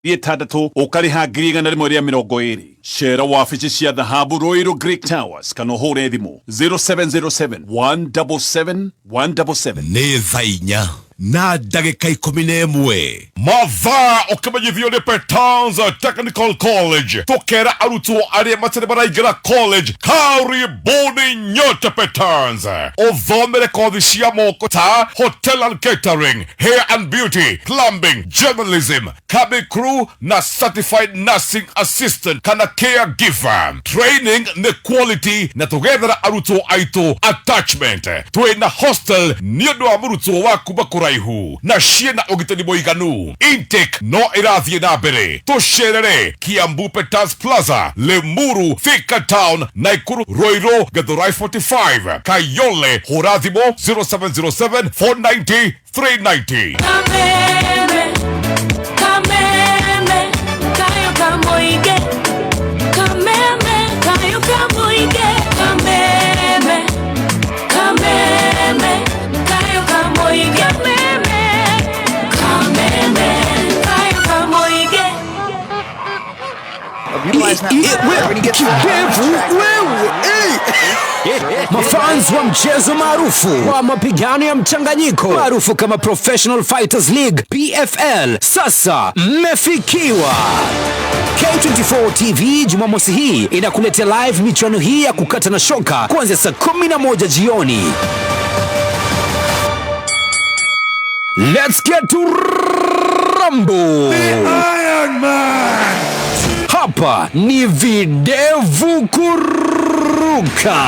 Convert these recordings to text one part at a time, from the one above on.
6 ũkarĩha 120,000. Cera wabici cia Dhahabu Ruiru Greek Towers kana ũhũre thimũ 0707 177 177. Nĩ thaa 4 na ndagĩka 11. Mathaa ũkĩmenyithio nĩ Petans Technical College, tũkera arutwo arĩa matarĩ maraingĩra college, karibuni nyote Petans, ũthomere kothi cia moko ta hotel and catering, hair and beauty, plumbing, journalism, cabin crew na certified nursing assistant kana caregiver. Training nĩ quality na tũgethera arutwo aitũ attachment. Twĩna hostel nĩ ũndũ wa mũrutwo wa kuma kũraihu na ciĩna ũgitĩri mũiganu. Intake no ĩrathiĩ na mbere. Tũcerere Kiambu Peters Plaza, Limuru, Thika Town, Nakuru, Ruiru, Githurai 45, Kayole. Hũra thimũ 0707 490 390. Kameme, kameme, kayo kamoige. Kameme, kayo kamoige. Kameme, kameme, kayo kamoige. Kameme, kameme, kayo kamoige. Kidevu wewe, eh! Mafans wa mchezo maarufu wa mapigano ya mchanganyiko maarufu kama Professional Fighters League, PFL, sasa mmefikiwa. K24 TV Jumamosi hii inakuletea live michuano hii ya kukata na shoka kuanzia saa 11 jioni. Let's get to rumble! Iron Man! Hapa ni Videvu Kuruka.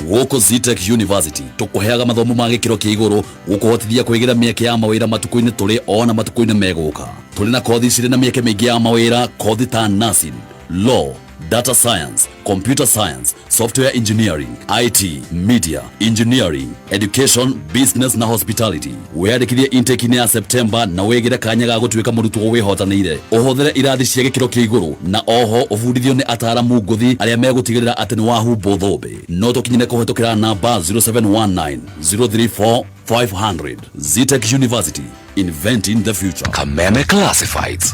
Gũkũ Zetech University tũkũheaga mathomo ma gĩkĩro kĩa igũrũ gũkũhotithia kwĩgĩra mĩeke ya mawĩra matukũ-inĩ tũrĩ ona matukũ-inĩ megũka. Tũrĩ na kothi cirĩ na mĩeke mĩingĩ ya mawĩra, kothi ta nursing, law, data science, computer science, software engineering, IT, media engineering, education, business na hospitality. Wĩyandĩkithie intake-inĩ ya September na wĩgĩre kanya ga gũtuĩka mũrutwo wĩhotanĩire, ũhũthĩre irathi cia gĩkĩro kĩa igũrũ na oho ũbundithio nĩ ataaramu ngũthi arĩa megũtigĩrĩra atĩ nĩ wahumbwo thũmbĩ. No tũkinyĩre kũhetũkĩra namba 0719 034 500. Zetech University, inventing the future. Kameme Classifieds.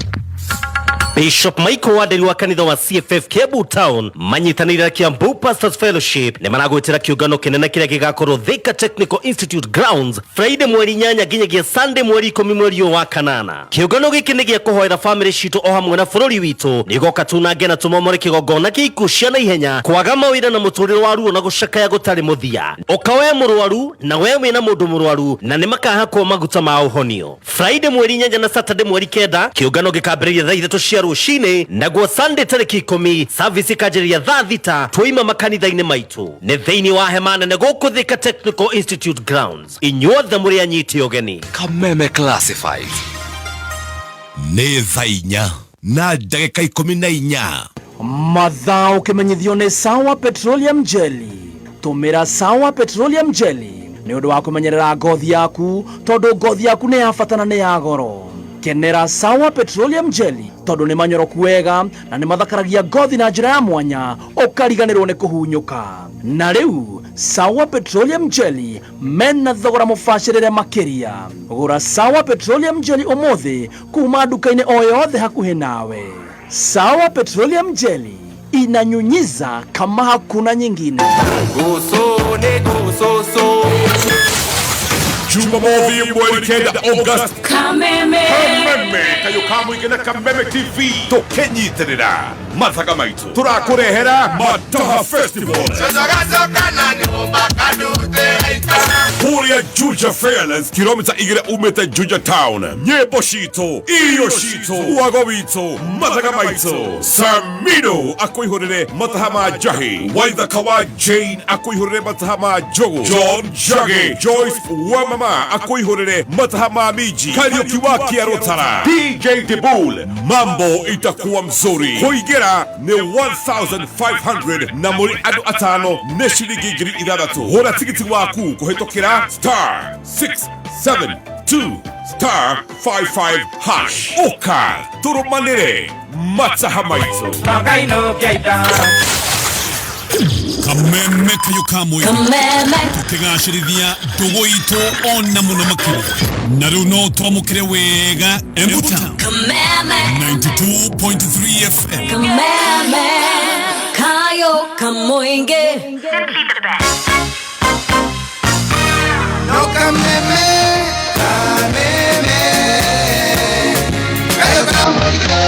Bishop Michael Wanderi wa kanitha wa CFF Kiambu Town manyitanĩire na Kiambu Pastors Fellowship nĩ maragwĩtĩra kĩũngano kĩnene kĩrĩa gĩgakorwo Thika Technical Institute Grounds Friday mweri 8 nginyagia Sunday mweri 10 mweri ũyũ wa kanana. Kĩũngano gĩkĩ nĩ gĩa kũhoera famĩlĩ citũ o hamwe na bũrũri witũ. Nĩgoka tunange na tũmomore kĩgongona kĩa ikuũ cia naihenya, kwaga mawĩra na mũtũrĩre wa ruo na gũcakaya gũtarĩ mũthia. Ũka we mũrwaru na we wĩna mũndũ mũrwaru na nĩ makahakwo maguta ma ũhonio. Friday mweri 8 na Saturday mweri 9 kĩũngano gĩkambĩrĩria thaa 3 cia rũcinĩ, naguo Sunday tarĩki 10 service ĩkanjĩrĩria thaa 6 twaima makanitha-inĩ maitũ. Nĩ thĩinĩ wa hema nene gũkũ Thika Technical Institute Grounds. Inyuothe mũrĩ anyiti ũgeni. Kameme Classifieds. Nĩ thaa 4 na ndagĩka 14. Mathaa ũkĩmenyithio nĩ Sawa Petroleum Jelly. Tũmĩra Sawa Petroleum Jelly nĩ ũndũ wa kũmenyerera ngothi yaku, tondũ ngothi yaku nĩ ya bata na nĩ ya goro. Kenera Sawa Petroleum Jelly tondũ nĩ manyoroku wega na nĩ mathakaragia ngothi na njĩra ya mwanya ũkariganĩrwo nĩ kũhunyũka. Na rĩu Sawa Petroleum Jelly mena thogora mũbacĩrĩre makĩria. Gũra Sawa Petroleum Jelly ũmũthĩ kuma nduka-inĩ o yothe hakuhĩ nawe. Sawa Petroleum Jelly inanyunyiza kama hakuna nyingine. Jumamothi mweri 9 August. Kameme. Kameme kayo kamũingĩ na Kameme TV tũkĩnyitĩrĩra mathaga maitũ tũrakũrehera Mataha Festival kũrĩa Juja Fairlands, kilomita 2 umĩte Juja Town. Nyĩmbo citũ, irio citũ, wago witũ, mathaga maitũ. Samino akũihũrĩre mataha ma njahi, Waithaka wa Jane akũihũrĩre mataha ma njũgũ, John Njagi, Joyce wa mama akũihũrĩre mataha ma minji, Kariũki wa Kĩarũtara, DJ Dibul. Mambo itakuwa mzuri. Kũingĩra nĩ 1500 na mũrĩ andũ atano nĩ ciringi 6,000. Hũra tigiti waku kũhĩtũkĩra *672*55#. Ũka tũrũmanĩre mataha maitũ. Kameme kayo ka mũingĩ. Kameme. Tũkĩgacĩrithia ndũgũ itũ ona mũno makĩria. Na rĩu no twamũkĩre wega Embu Town. Kameme. 92.3 FM. Kameme. Kayo Kamoinge. Simply the best. No kameme, kameme, kayo kamoige.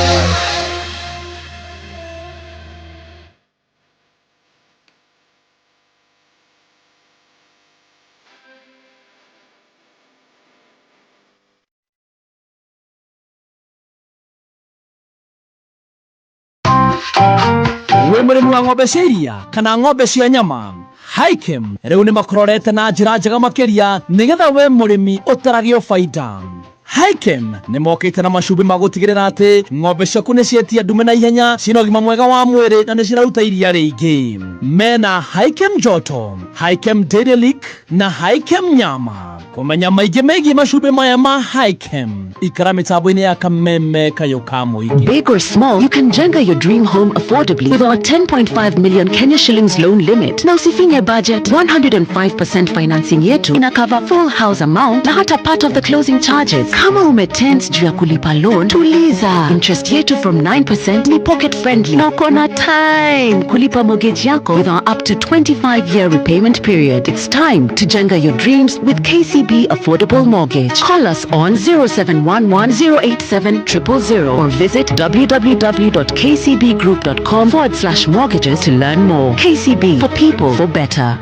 Wĩ mũrĩmi wa ng'ombe cia iria kana ng'ombe cia nyama, Hikem rĩu nĩ makũrorete na njĩra njega makĩria nĩgetha we mũrĩmi ũtaragio baida. Hikem nĩ mokĩte na macumbĩ ma gũtigĩrĩra atĩ ng'ombe ciaku nĩ cietia ndume na ihenya, ciĩna ũgima mwega wa mwĩrĩ na nĩ ciraruta iria rĩingĩ. Mena Hikem Joto, Hikem Dairy Lick na Hikem Nyama. Kũmenya maingĩ megiĩ macumbĩ maya ma Hikem, ikara mĩtambo-inĩ ya Kameme Kayo ka Mũingĩ. Big or small, you can jenga your dream home affordably with our 10.5 million Kenya shillings loan limit. Na usifinye budget, 105% financing yetu ina cover full house amount na hata part of the closing charges. Kama umetense juu ya kulipa loan, tuliza. Interest yetu from 9% ni pocket friendly. Na uko na time kulipa mortgage yako with our up to 25-year repayment period. It's time to jenga your dreams with KCB Affordable Mortgage. Call us on 0711 087 000 or visit www.kcbgroup.com/mortgages to learn more. KCB, for people, for better.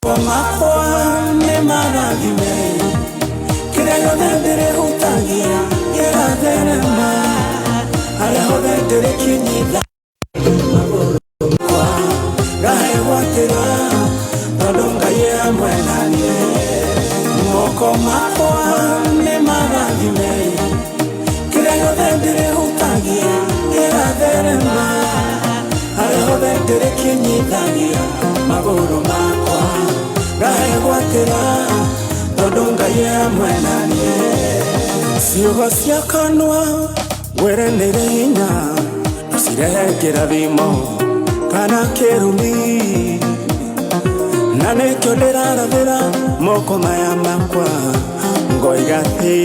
Makwa nĩ marathime, kĩrĩa gĩothe ndĩrĩhutagia gĩgatherema, harĩa hothe ndĩrĩkinyitha magũrũ makwa ngahegwatĩra, tondũ Ngai e hamwe na niĩ. Moko makwa nĩ marathime, kĩrĩa gĩothe ndĩrĩhutagia gĩgatherema, harĩa hothe ndĩrĩkinyithagia magũrũ makwa ngahegwatĩra, tondũ Ngai e hamwe na niĩ. Ciugo cia kanua ngwĩre nĩrĩ hinya, no Cirehe kĩrathimo kana kĩrumi na nĩkĩo ndĩrarathĩra moko maya makwa ngoiga atĩ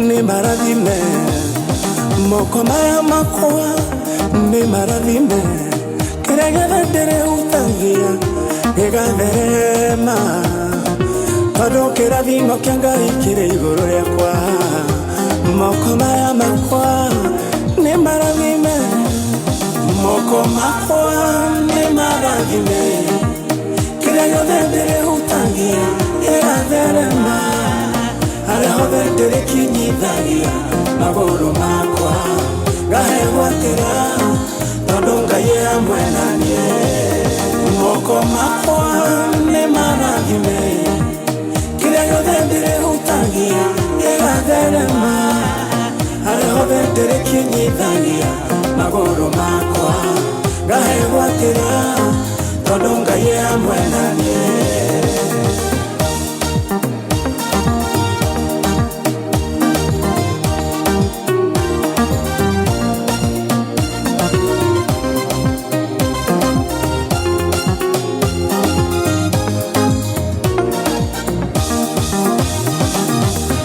nĩ marathime moko maya makwa nĩ marathime kĩrĩa gĩothe ndĩrĩhutagia gĩgatherema tondũ kĩrathimo kĩa Ngai kĩrĩ igũrũ rĩakwa moko maya makwa nĩ marathime moko makwa nĩ marathime kĩrĩa gĩothe ndĩrĩhutagia gĩgatherema harĩa hothe ndĩrĩkinyithagia magũrũ makwa ngahegwatĩra tondũ Ngai e hamwe na niĩ moko makwa nĩ marathime kĩrĩa gĩothe ndĩrĩhutagia gĩgatherema harĩa hothe ndĩrĩkinyithagia magũrũ makwa ngahegwatĩra tondũ Ngai e hamwe na niĩ.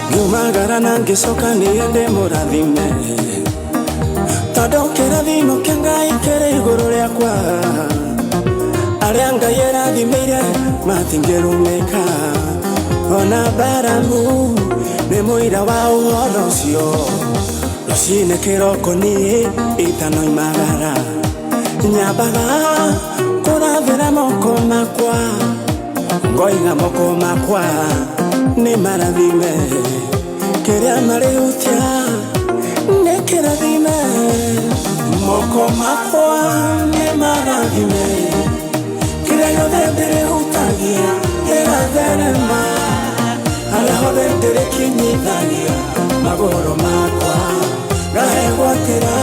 Ngiumagara na ngĩcoka niĩ ndĩ mũrathime tondũ kĩrathimo kĩa Ngai kĩrĩ igũrũ rĩakwa arĩa Ngai erathimĩire matingĩrumĩka ona Baramu nĩ mũira wa ũhoro ũcio rũcinĩ kĩroko niĩ itanoimagara nyambaga kũrathĩra moko makwa ngoiga moko makwa nĩ marathime kĩrĩa marĩhutia nĩ kĩrathime moko makwa nĩ marathime kĩrĩa gĩothe ndĩrĩhutagia gĩgatherema harĩa hothe ndĩrĩkinyithagia magũrũ makwa ngahegwatĩra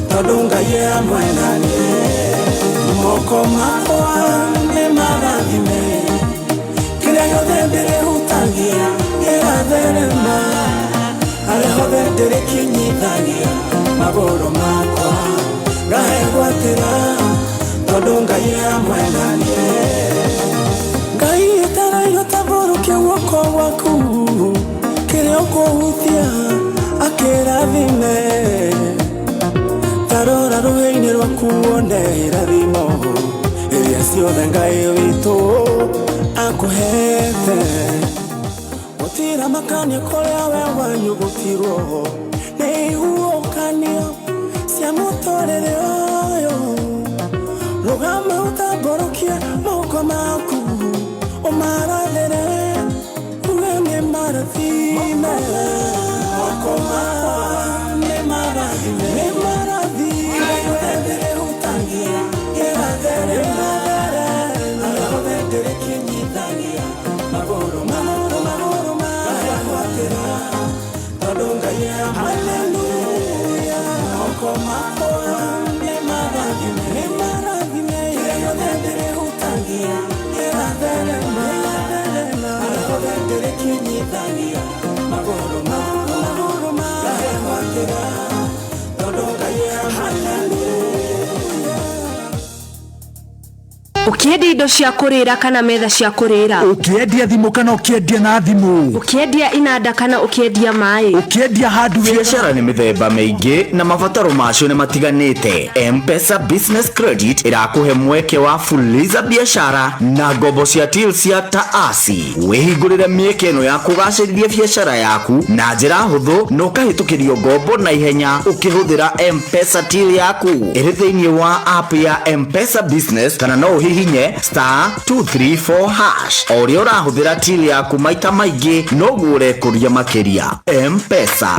tondũ Ngai e hamwe na niĩ moko makwa nĩ marathime kĩrĩa gĩothe ndĩrĩhutagia gĩgatherema harĩa hothe ndĩrĩkinyithagia magũrũ makwa ngahegwatĩra tondũ Ngai e hamwe na niĩ. Ngai etaraire ũtambũrũkie guoko gwaku kĩrĩa ũkũhutia akĩrathime ta rora rũhĩ-inĩ rwaku wone irathimo iria ciothe Ngai witũ akũhete gũtira makania kũrĩa we wanyũgũtirwo nĩ ihuũkanio cia mũtũrĩre ũyũ rũgama ũtambũrũkie moko maku ũmarathĩre uge nĩ marathime moko makwa nĩ marathime nĩ marathime ndĩrĩhutagia gĩgatherema harĩa hothe ndĩrĩkinyithagia magũrũ magũrũ magũrũ ngahegwatĩra tondũ Ngai e hamwe na niĩ moko makwa nĩ marathime nĩ marathime kĩrĩa gĩothe ndĩrĩhutagia gĩgatherema harĩa hothe ndĩrĩkinyithagia magũrũ magũrũ magũrũ ngahegwatĩra tondũ Ngai e hamwe na niĩ. Ũkĩendia indo cia kũrĩra kana metha cia kũrĩra, ũkĩendia thimũ kana ũkĩendia na thimũ, ũkĩendia inanda kana ũkĩendia maĩ, ũkĩendia hardware. Biacara nĩ mĩthemba mĩingĩ na mabataro macio nĩ matiganĩte. M-Pesa Business Credit ĩrakũhe mweke wa fuliza biashara na ngombo cia till cia taasi. Wĩhingũrĩre mĩeke ĩno ya kũgacĩrithia biacara yaku na njĩra hũthũ na ũkahĩtũkĩrio ngombo na ihenya ũkĩhũthĩra M-Pesa till yaku ĩrĩ thĩinĩ wa app ya M-Pesa Business kana no ũhihinye *234#. O ũrĩa ũrahũthĩra till yaku maita maingĩ noguo ũrekũria makĩria. M-Pesa.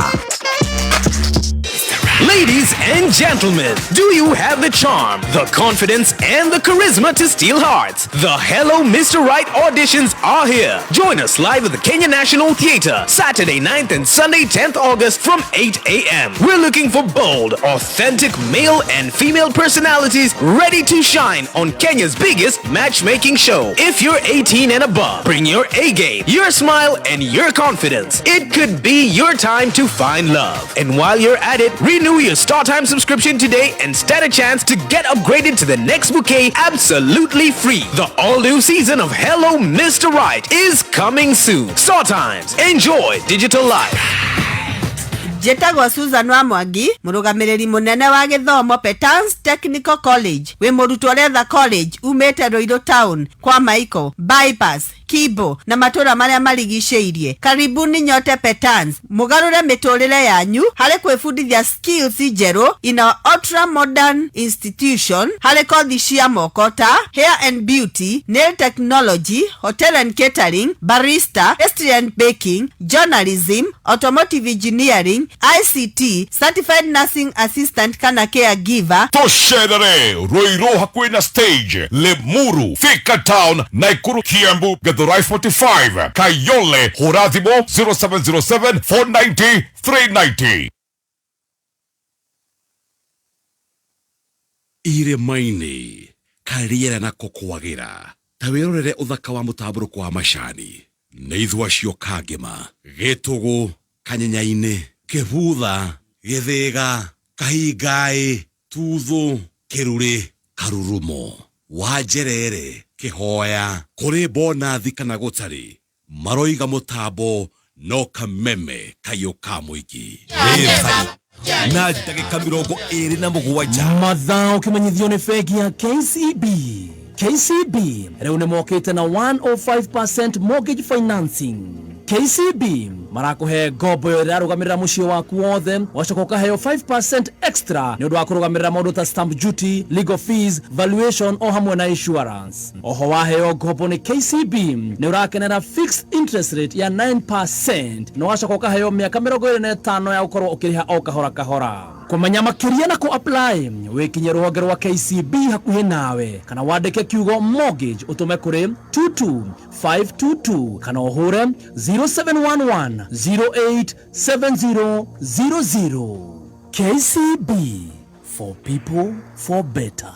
Ladies and gentlemen, do you have the charm, the confidence, and the charisma to steal hearts? The Hello Mr. Right auditions are here. Join us live at the Kenya National Theatre, Saturday 9th and Sunday 10th August from 8 a.m. We're looking for bold, authentic male and female personalities ready to shine on Kenya's biggest matchmaking show. If you're 18 and above, bring your A game, your smile, and your confidence. It could be your time to find love. And while you're at it, renew Renew your StarTime subscription today and stand a chance to get upgraded to the next bouquet absolutely free. The all-new season of Hello Mr. Right is coming soon. StarTimes. Enjoy digital life. Njĩtagwo Susan wa Mwangi, mũrũgamĩrĩri mũnene wa gĩthomo Petans Technical College. Wĩ mũrutwo ũretha college umĩte Ruiru Town kwa Maiko, Bypass, Kibo na matũra marĩa marigicĩirie. Karibuni nyote Petans, mũgarũre mĩtũrĩre yanyu harĩ kwĩbundithia skills njerũ in our ultra modern institution harĩ kothi cia moko ta hair and beauty, nail technology, hotel and catering, barista, pastry and baking, journalism, automotive engineering, ICT, certified nursing assistant kana caregiver. Tũcerere Ruiru hakuhĩ na stage, Limuru, Thika Town, Naikuru, Kiambu, Githurai 45, Kayole. Hũra thimũ 0707 490 390. Irĩma-inĩ karĩera nako kwagĩra ta wĩrorere ũthaka wa mũtambũrũko wa macani nĩ ithua cio kangĩma gĩtũgũ kanyenya-inĩ kĩbutha gĩthĩga kahingaĩ tuthũ kĩrurĩ karurumo wanjerere kĩhoya kũrĩ bonathi kana gũtarĩ maroiga mũtambo no kameme kayũ ka mũingĩ. Nĩ thaa na ndagĩka 27. Mathaa ũkĩmenyithio nĩ bengi ya KCB. KCB rĩu nĩ mokĩte na 105% mortgage financing. KCB marakũhe ngombo ĩyo ĩrarũgamĩrĩra mũciĩ waku wothe, ũgacoka ũkaheo 5% extra nĩ ũndũ wa kũrũgamĩrĩra maũndũ ta stamp duty, legal fees, valuation o hamwe na insurance. Oho waheo ngombo nĩ KCB nĩ ũrakenera fixed interest rate ya 9% na ũgacoka ũkaheo mĩaka 25 ya gũkorwo ũkĩrĩha o kahora kahora. Kũmenya makĩria na kũ-apply wĩkinye rũhonge rwa KCB hakuhĩ nawe kana wandĩke kiugo mortgage ũtũme kũrĩ 22522 kana ũhũre 0711 087000. KCB, for people, for better.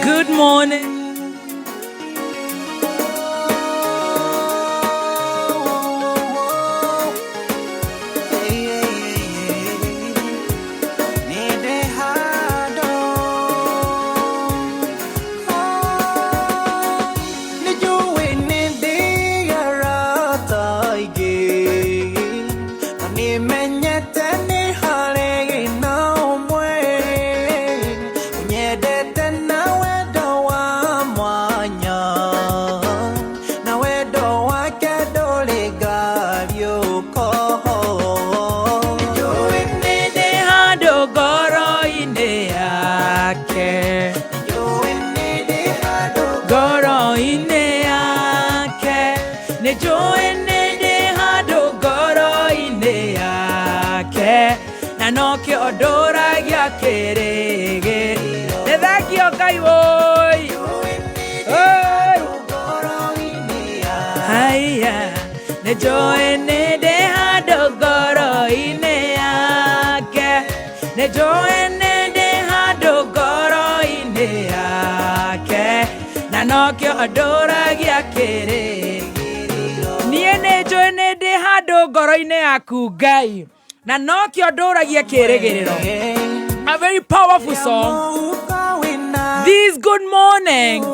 Good morning. Nyendete na wendo wa mwanya na wendo wake ndũrĩ ngariũko. Njũĩ nĩ handũ ngoro-inĩ yake, ngoro-inĩ yake, nĩ njũĩ nĩ ndĩ handũ ngoro-inĩ yake, na nokĩo ndũragia kĩrĩgĩrĩro. Nĩ thengio Ngai woi. Oi. Haya, nĩ njũĩ nĩ ndĩ handũ ngoro-inĩ yake, nĩ njũĩ nĩ ndĩ handũ ngoro-inĩ yake, na nokĩo ndũragia kĩrĩgĩrĩro. Niĩ nĩ njũĩ nĩ ndĩ handũ ngoro-inĩ yaku Ngai, na nokĩo ndũragia kĩrĩgĩrĩro. A very powerful song. This good morning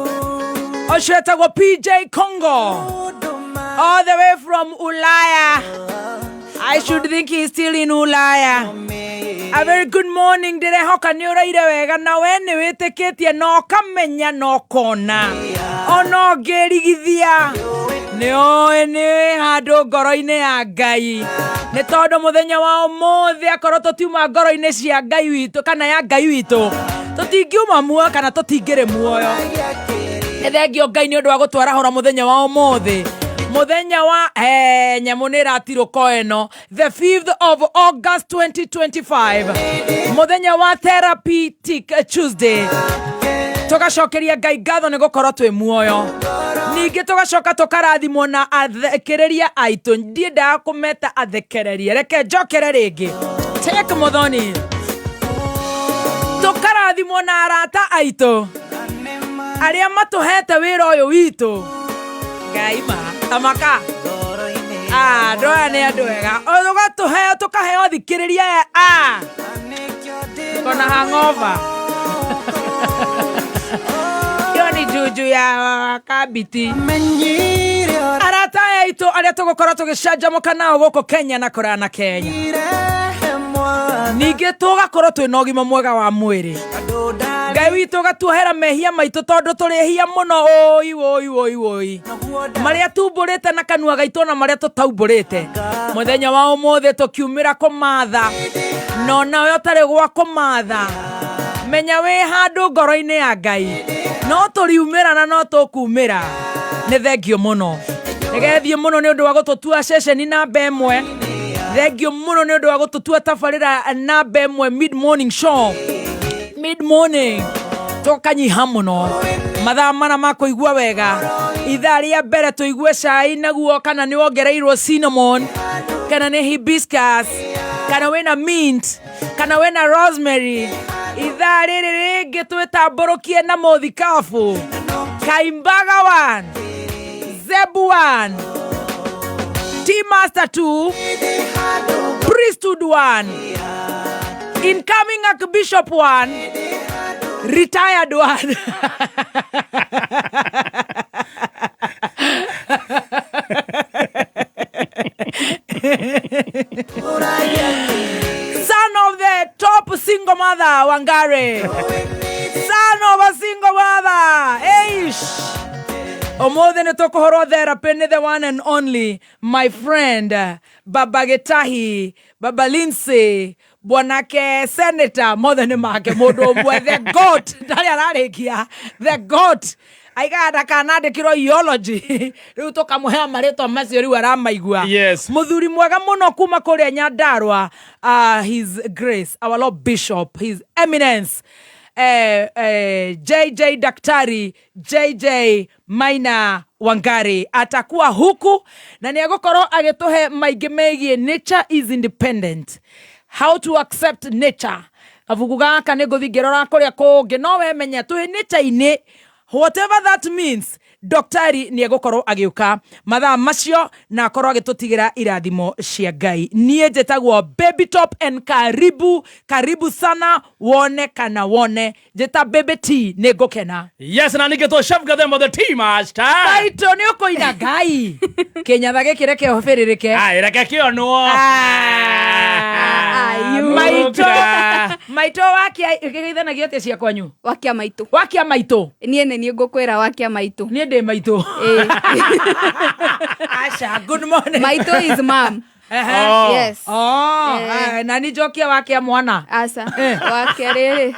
ũcio etagwo PJ Congo, all the way from Ulaya. I should think he's still in Ulaya. A very good morning. Ndĩrehoka nĩ ũraire wega na we nĩ wĩtĩkĩtie na ũkamenya na ũkona ona ũngĩrigithia nĩ ũĩ nĩ handũ ngoro-inĩ ya Ngai, nĩ tondũ mũthenya wa ũmũthĩ akorwo tũtiuma ngoro-inĩ cia Ngai witũ kana ya Ngai witũ, tũtingiuma muoyo kana tũtingĩrĩ muoyo. Nĩ thengio Ngai nĩ ũndũ wa gũtwarahũra mũthenya wa ũmũthĩ, mũthenya wa nyamũ nĩ ĩratirũko ĩno, the 5th of August 2025, mũthenya wa Therapeutic Tuesday. Tũgacokeria Ngai ngatho nĩ gũkorwo twĩ muoyo, ningĩ tũgacoka tũkarathimwo na athekereria aitũ. Ndiendaga kũmeta athekereria, reke njokere rĩngĩ tek mũthoni. Tũkarathimwo na arata aitũ arĩa matũhete wĩra ũyũ witũ. Ngai ma tamaka andũ aya nĩ andũ ega. O tũgatũheo, tũkaheo thikĩrĩria aya a kona hangover ĩyo nĩ juju ya kabiti. Arata aya aitũ arĩa tũgũkorwo tũgĩcanjamũka nao gũkũ Kenya na kũraya na Kenya, ningĩ tũgakorwo twĩna ũgima mwega wa mwĩrĩ. Ngai witũ gatuohera mehia maitũ tondũ tũrĩ ehia mũno, oi oi oi oi, marĩa tumbũrĩte na kanua gaitũ na marĩa tũtaumbũrĩte. Mũthenya wa ũmũthĩ tũkiumĩra kũmatha, no nawe ũtarĩ gwa kũmatha, menya wĩ handũ ngoro-inĩ ya Ngai, no tũriumĩra na no tũkumĩra. Nĩ thengio mũno, nĩgethiĩ mũno nĩ ũndũ wa gũtũtua ceceni namba ĩmwe. Thengio mũno nĩ ũndũ wa gũtũtua tabarĩra namba ĩmwe, mid morning show. Mid morning tũkanyiha mũno mathaa mana ma kũigua wega. Ithaa rĩa mbere tũigue cai naguo, kana nĩ wongereirwo cinnamon, kana nĩ hibiscus, kana wĩna mint, kana wĩna rosemary. Ithaa rĩrĩ rĩngĩ twĩtambũrũkie na mũthikabu Kaimbaga 1, Zebu 1, T Master 2, Priesthood 1, incoming Archbishop 1, retired 1. Son of the top single mother, Wangare. Son of a single mother. Eish. Ũmũthĩ nĩ tũkũhũrwo therapy nĩ the one and only my friend, Baba Gitahi, Baba Lindsay, bwanake senator, mothe nĩ make mũndũ ũmwe, the goat ndarĩ ararĩkia, the goat aigaga ndakanandĩkĩrwo eulogy. Rĩu tũkamũhea marĩtwa macio rĩu aramaigua. Yes. Mũthuri mwega mũno kuma kũrĩa Nyandarua, His Grace our Lord Bishop, His Eminence, JJ Daktari JJ Maina Wangari atakuwa huku na nĩ egũkorwo agĩtũhe maingĩ megiĩ nature is independent, how to accept nature. Kabuku gaka nĩ ngũthiĩ ngĩrora kũrĩa kũngĩ, no we menya twĩ nĩcha-inĩ, whatever that means. Daktari nĩ egũkorwo agĩũka mathaa macio na akorwo agĩtũtigĩra irathimo cia Ngai. Niĩ njĩtagwo Baby Top and karibu karibu sana, wone kana wone njĩta Baby T nĩ ngũkena. Yes, na ningĩ tũ Chef Gathemba the tea master. Maitũ nĩ ũkũina Ngai kĩnyatha gĩkĩ reke ũbĩrĩrĩke. Ai, reke kĩonwo. Maitũ, maitũ, wakia gĩgeithanagia atĩa cia kwanyu? Wakia maitũ. Wakia maitũ. Niĩ nĩ niĩ ngũkwĩra wakia maitũ. Niĩ ndĩ maitũ. Aca, good morning. Maitũ is mom. Ehe. Oh. Yes. Oh, Eh. eh, na nĩ njokia wakia mwana. Aca. Wakia rĩrĩ.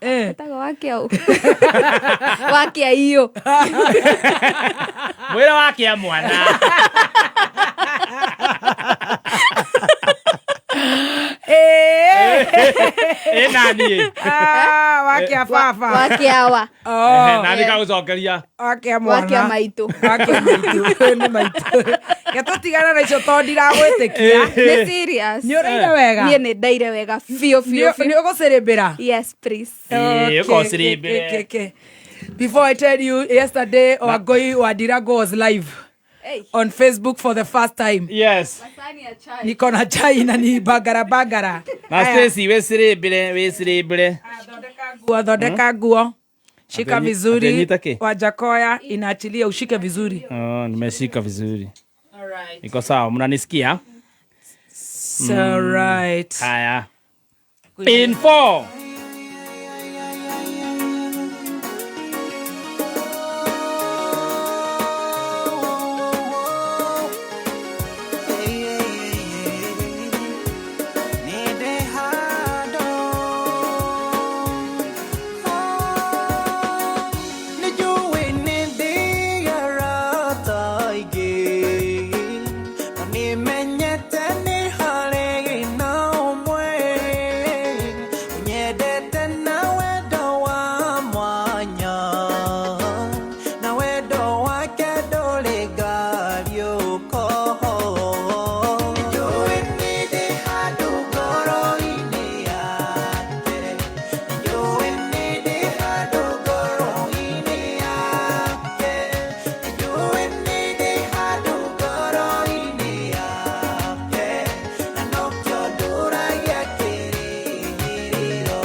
Ĩtagwo wakia ũ? Wakia iyo. Mwĩra wakia mwana. Ĩ naniĩ. Ah, wakia baba. Wakia wa. Oh. Nani gagũcokeria. Wakia mwana. Wakia maitũ. Wakia maitũ. Nĩ maitũ. Getũtigana na icio tondũ ndiragwĩtĩkia. Nĩ serious. Nĩ ũraire wega? Niĩ nĩ ndaire wega biũ biũ biũ. Nĩ ũgũcĩrĩmbĩra? Yes, please. Ĩĩ, ũgocĩrĩmbĩre. Okay. Before I tell you, yesterday Wangui wa Ndirango was live on Facebook for the first time. Yes. Niko na chai na ni bagara bagara. Na Stacy wĩcĩrĩmbĩre, wĩcĩrĩmbĩre. Nguo, thondeka nguo. Shika vizuri. Atenyita kĩ? Wajakoya inaachilia ushike vizuri. Oh, nimeshika vizuri. Iko sawa, mnanisikia? So right. Haya. In four. Nĩnjũĩ nĩ arata aingĩ, na nĩmenyete nĩ harĩ na ũmwe ũnyendete na wendo wa mwanya, na wendo wake ndũrĩ ngariũko. Nĩnjũĩ nĩ ndĩ handũ ngoro-inĩ yake, nĩnjũĩ nĩ ndĩ handũ ngoro-inĩ yake, nĩnjũĩ nĩ ndĩ handũ ngoro-inĩ yake, na nokĩo ndũragia kĩrĩgĩrĩro.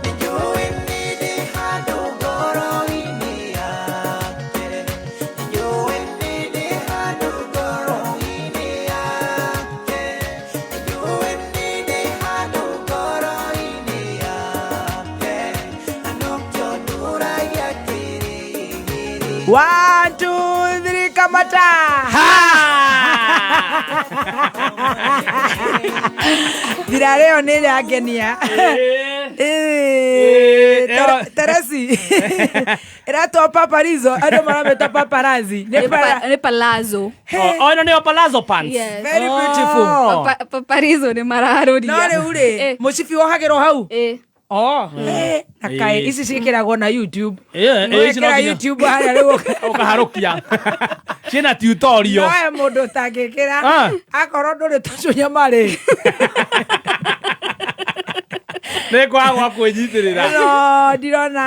Nĩnjũĩ nĩ ndĩ handũ ngoro-inĩ yake, nĩnjũĩ nĩ ndĩ handũ ngoro-inĩ yake, nĩnjũĩ nĩ ndĩ handũ ngoro-inĩ yake, na nokĩo ndũragia kĩrĩgĩrĩro. One, two, three, kamata. Thirarĩ ĩyo nĩ ĩrangenia. Teresi ĩratwo paparizo, andũ maramĩta paparazzi. Nĩ Nĩ palazzo. Oh, ĩno nĩyo palazzo pants. Yes. Very beautiful. Paparizo nĩ mararũria. No rĩu rĩ, mũcibi wohagĩrwo hau? Oh, na kaĩ ici ciĩkĩragwo na YouTube. Ici no Wekĩra nginya- YouTube harĩa rĩu Ũkaharũkia. Ciĩna tutorial. Noe mũndũ ũtangĩkĩra Ah. akorwo ndũrĩ tũcunyama rĩ. Nĩ kwaga gwa kwĩnyitĩrĩra. No ndirona,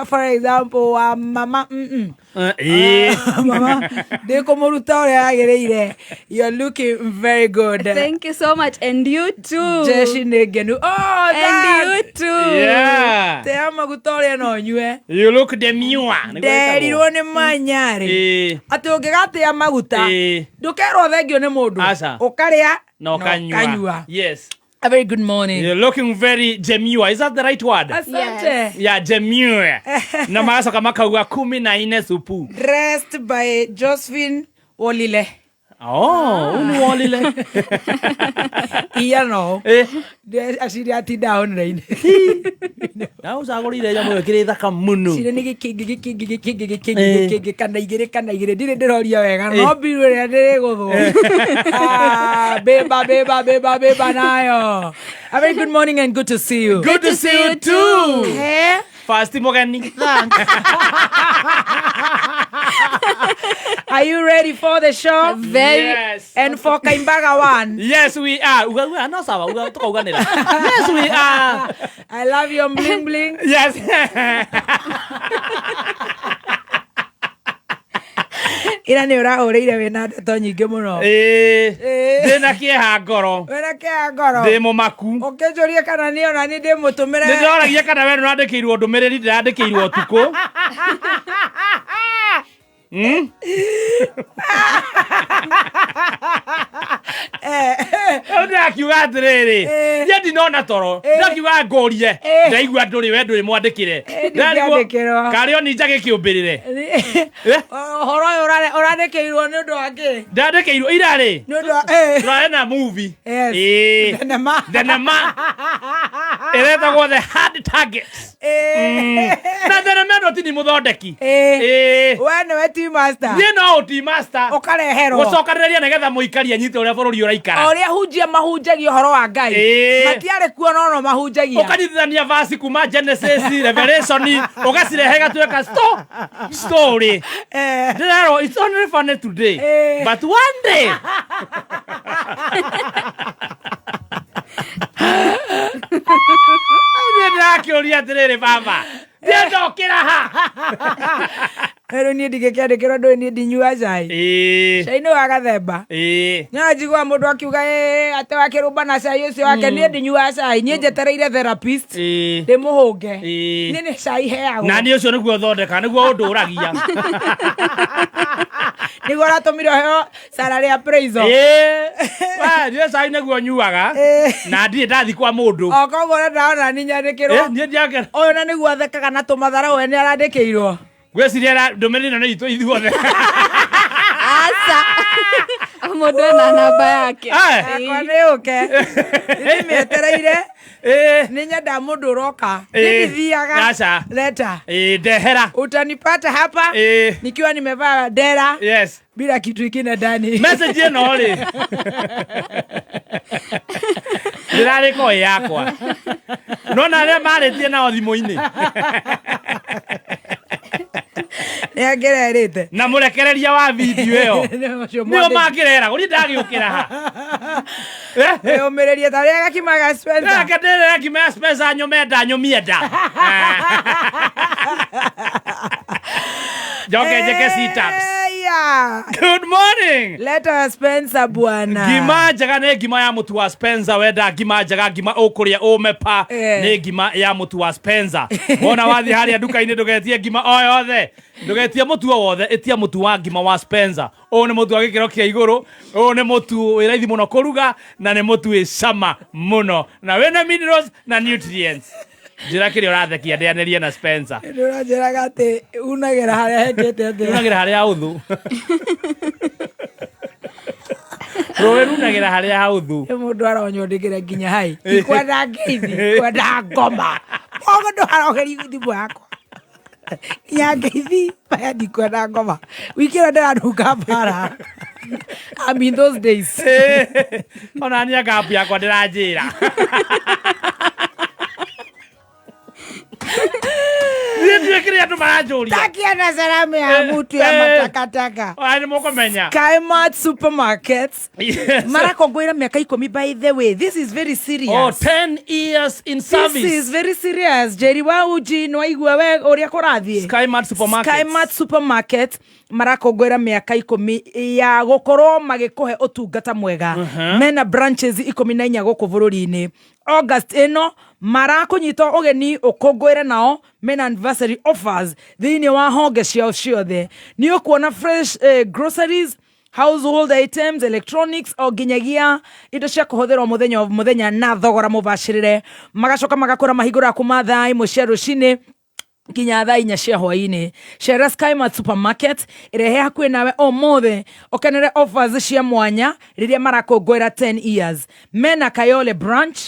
for example, wa mama Ĩĩ. Mama ndĩkũmũruta ũrĩa yagĩrĩire. You're looking very good. Thank you so much and you too. Jeshi nĩ ngenu. Oh, And you too. Yeah. Tea maguta ũrĩa no nyue. You look demure. Nĩguo Nderirwo nĩ manyarĩ Ĩĩ. atĩ ũngĩgatĩa maguta Ĩĩ. ndũkerwo thengio nĩ mũndũ. Aca. Ũkarĩa Na ũkanyua. ũkanyua. Yes. A very good morning. You're looking very demure. Is that the right word? Asante. Yes. Yeah, demure. Na magacoka makauga 14 supu. Dressed by Josephine Wolile. Oh, ũyũ nĩ wolile. Iya no. Eh. Aciri atinda online. Na ũcagũrire nyamũ ĩyo ĩkĩrĩ thaka mũno. Cire nĩ gĩkĩngĩ gĩkĩngĩ gĩkĩngĩ gĩkĩngĩ Eh. gĩkĩngĩ kana igĩrĩ kana igĩrĩ, ndirĩ ndĩroria wega no Eh. mbiru ĩrĩa ndĩrĩgũthwo. Ah, beba beba beba beba nayo. A very good morning and good to see you. Good to see you too. Eh? Fast mũgeni. Are you ready for the show? Very. Yes. And for Kaimbaga one. Yes, we are. Uga, uga, no sawa, uga, tukauganĩra. Yes, we are. I love your bling bling. Yes. Ira nä å rahå rä ire wä na ndeto nyingä må no. Ĩĩ. Ndĩna kĩeha ngoro. Wä na kä ngoro. Ndĩ mũmaku. Å kä njå rie kana nä ona nä ndä må tå mä Nĩ re. ndĩroragia kana we nĩũrandĩkĩirwo ndũmĩrĩri ndĩrandĩkĩirwo ũtukũ. Rĩu ndĩrakiuga atĩrĩrĩ, niĩ ndinona toro, ndĩrakiuga ngũrie, ndaigua ndũrĩ we ndũrĩ mwandĩkĩre. Ndingĩandĩkĩrwo. Karĩ o ninja gĩkĩũmbĩrĩre. Å horo å yå å randä kä irwo nä å ndå wa kä. Ndandĩkĩirwo ira rĩ, Nä å ndå wa tũrarĩ na movie. Yes. Ĩĩ. Thenema. Thenema. Ĩretagwo The Hard Target. Na thenema ĩno ti ni mũthondeki. Ĩĩ. We nä we team master. Niĩ no ũti master. Å kareherwo. Gũcokanĩrĩria nĩgetha mũikari anyite ũrĩa bũrũri ũraikara. O å rä a hunjia mahunjagia å horo wa Ngai. Ĩĩ. Matiarä kuo no no mahunjagia. Ũkanyitithania vasi kuma Genesis, Revelation, ũgacirehe gatuĩka story. Ndĩrerwo it's only funny today. But one day. Niĩ ndĩrakĩũria atĩrĩrĩ baba, niĩ ndokĩra ha? Rä u niä ndingä kä andä kä rwo ndå niä ndinyua cai. Ĩĩ. Cai nä wa gathemba. Ĩĩ. No njigua må ndå akiuga atä wakä rå mba na cai å cio wake niä ndinyuaga cai niä njetereire therapist Ĩĩ. ndä må hå nge Ĩĩ. niä nä cai heagwo Na niĩ ũcio nĩguo thondeka nĩguo ũndũragia. nĩguo ũratũmire ũheo sara rĩa appraisal. Ĩĩ. We, niĩ cai nĩguo nyuaga na ndirĩ ndathi kwa mũndũ. O koguo ũrĩa ndĩrona nĩ nyandĩkĩrwo. Eh, niĩ ndiakĩra. Ũyũ na nĩguo athekaga na tũmathara we nĩ arandĩkĩirwo. Ngwĩciria ndũmĩrĩri ĩno nĩ itũ ithuothe. Aca. Mũndũ ena namba yake. Yakwa nĩ ũke. Nĩ mĩetereire. Nĩ nyendaga mũndũ ũroka. Ĩĩ. Nĩ ndithiaga. Aca. Leta. Ĩĩ, ndehera. Utanipata hapa Ĩĩ. nikiwa nimevaa dera. Yes. Bila kitu ingine ndani. Message ĩno rĩ. Ndĩrarĩ ko ĩ yakwa. Nona arĩa marĩtie nao thimũ-inĩ. Nĩ angĩrerĩte. Na mũrekereria wa video ĩyo. Nĩo mangĩreragwo, niĩ ndagĩũkĩra ha. Wĩyũmĩrĩrie ta rĩa gakima ga Spencer. Reke ndĩrĩre ngima ya Spencer nyũme nda nyũmie nda. Njoke njĩke sit-ups. Eya. Good morning. Leta Spencer bwana. Ngima njega nĩ ngima ya mũtu wa Spencer wenda ngima njega ngima ũkũrĩa ũme pa nĩ ngima ya mũtu wa Spencer. Wona wathiĩ harĩa nduka-inĩ ndũgetie ngima o yothe ndũgetie mũtu o wothe ĩtia mũtu wa ngima wa Spencer. Ũyũ nĩ mũtu wa gĩkĩro kĩa igũrũ, ũyũ nĩ mũtu wĩ raithi mũno kũruga na nĩ mũtu wĩ cama mũno na wĩna minerals na nutrients. Njĩra kĩrĩa ũrathekia ndĩanĩrie na Spencer. Nĩ ũranjĩraga atĩ unagĩra harĩa hekĩte atĩa. Unagĩra harĩa haũthũ. Rũĩ runagĩra harĩa haũthũ. Nĩ mũndũ aronywo ndĩkĩre nginya hai. Ndikwenda ngeithi, kwenda ngoma. Koguo ndũharogerie thimũ yakwa. Nginya ngeithi, maya ndikwenda ngoma. Wiki ĩno ndĩranunga mbara. I'm in those days. Ona niĩ ngabu yakwa ndĩranjĩra. Niĩ ndiũĩ kĩrĩa andũ maranjũria. Takia na salamu ya mutu ya matakataka. Aya nĩ mũkũmenya. Skymart Supermarkets. Yes. Marakũngũĩra mĩaka ikũmi by the way. This is very serious. Oh, 10 years in service. This is very serious. Jerry wa uji nĩ waigua we ũrĩa kũrathiĩ. Skymart Supermarket. Skymart Supermarket marakũngũĩra mĩaka ikũmi ya gũkorwo magĩkũhe ũtungata mwega. Mena branches 14 gũkũ bũrũri-inĩ. August ĩno marakũnyita ũgeni ũkũngũĩre nao mena anniversary offers thĩinĩ wa honge ciao ciothe. Nĩ ũkuona fresh groceries, household items, electronics o nginyagia indo cia kũhũthĩrwo mũthenya o mũthenya na thogora mũbacĩrĩre. Magacoka magakũra mahingũraga kuma thaa 1 cia rũcinĩ nginya thaa 4 cia hwainĩ. Cera Skymart Supermarket ĩrĩa ĩ hakuhĩ nawe ũmũthĩ ũkenere offers cia mwanya rĩrĩa marakũngũĩra 10 years. Mena Kayole branch,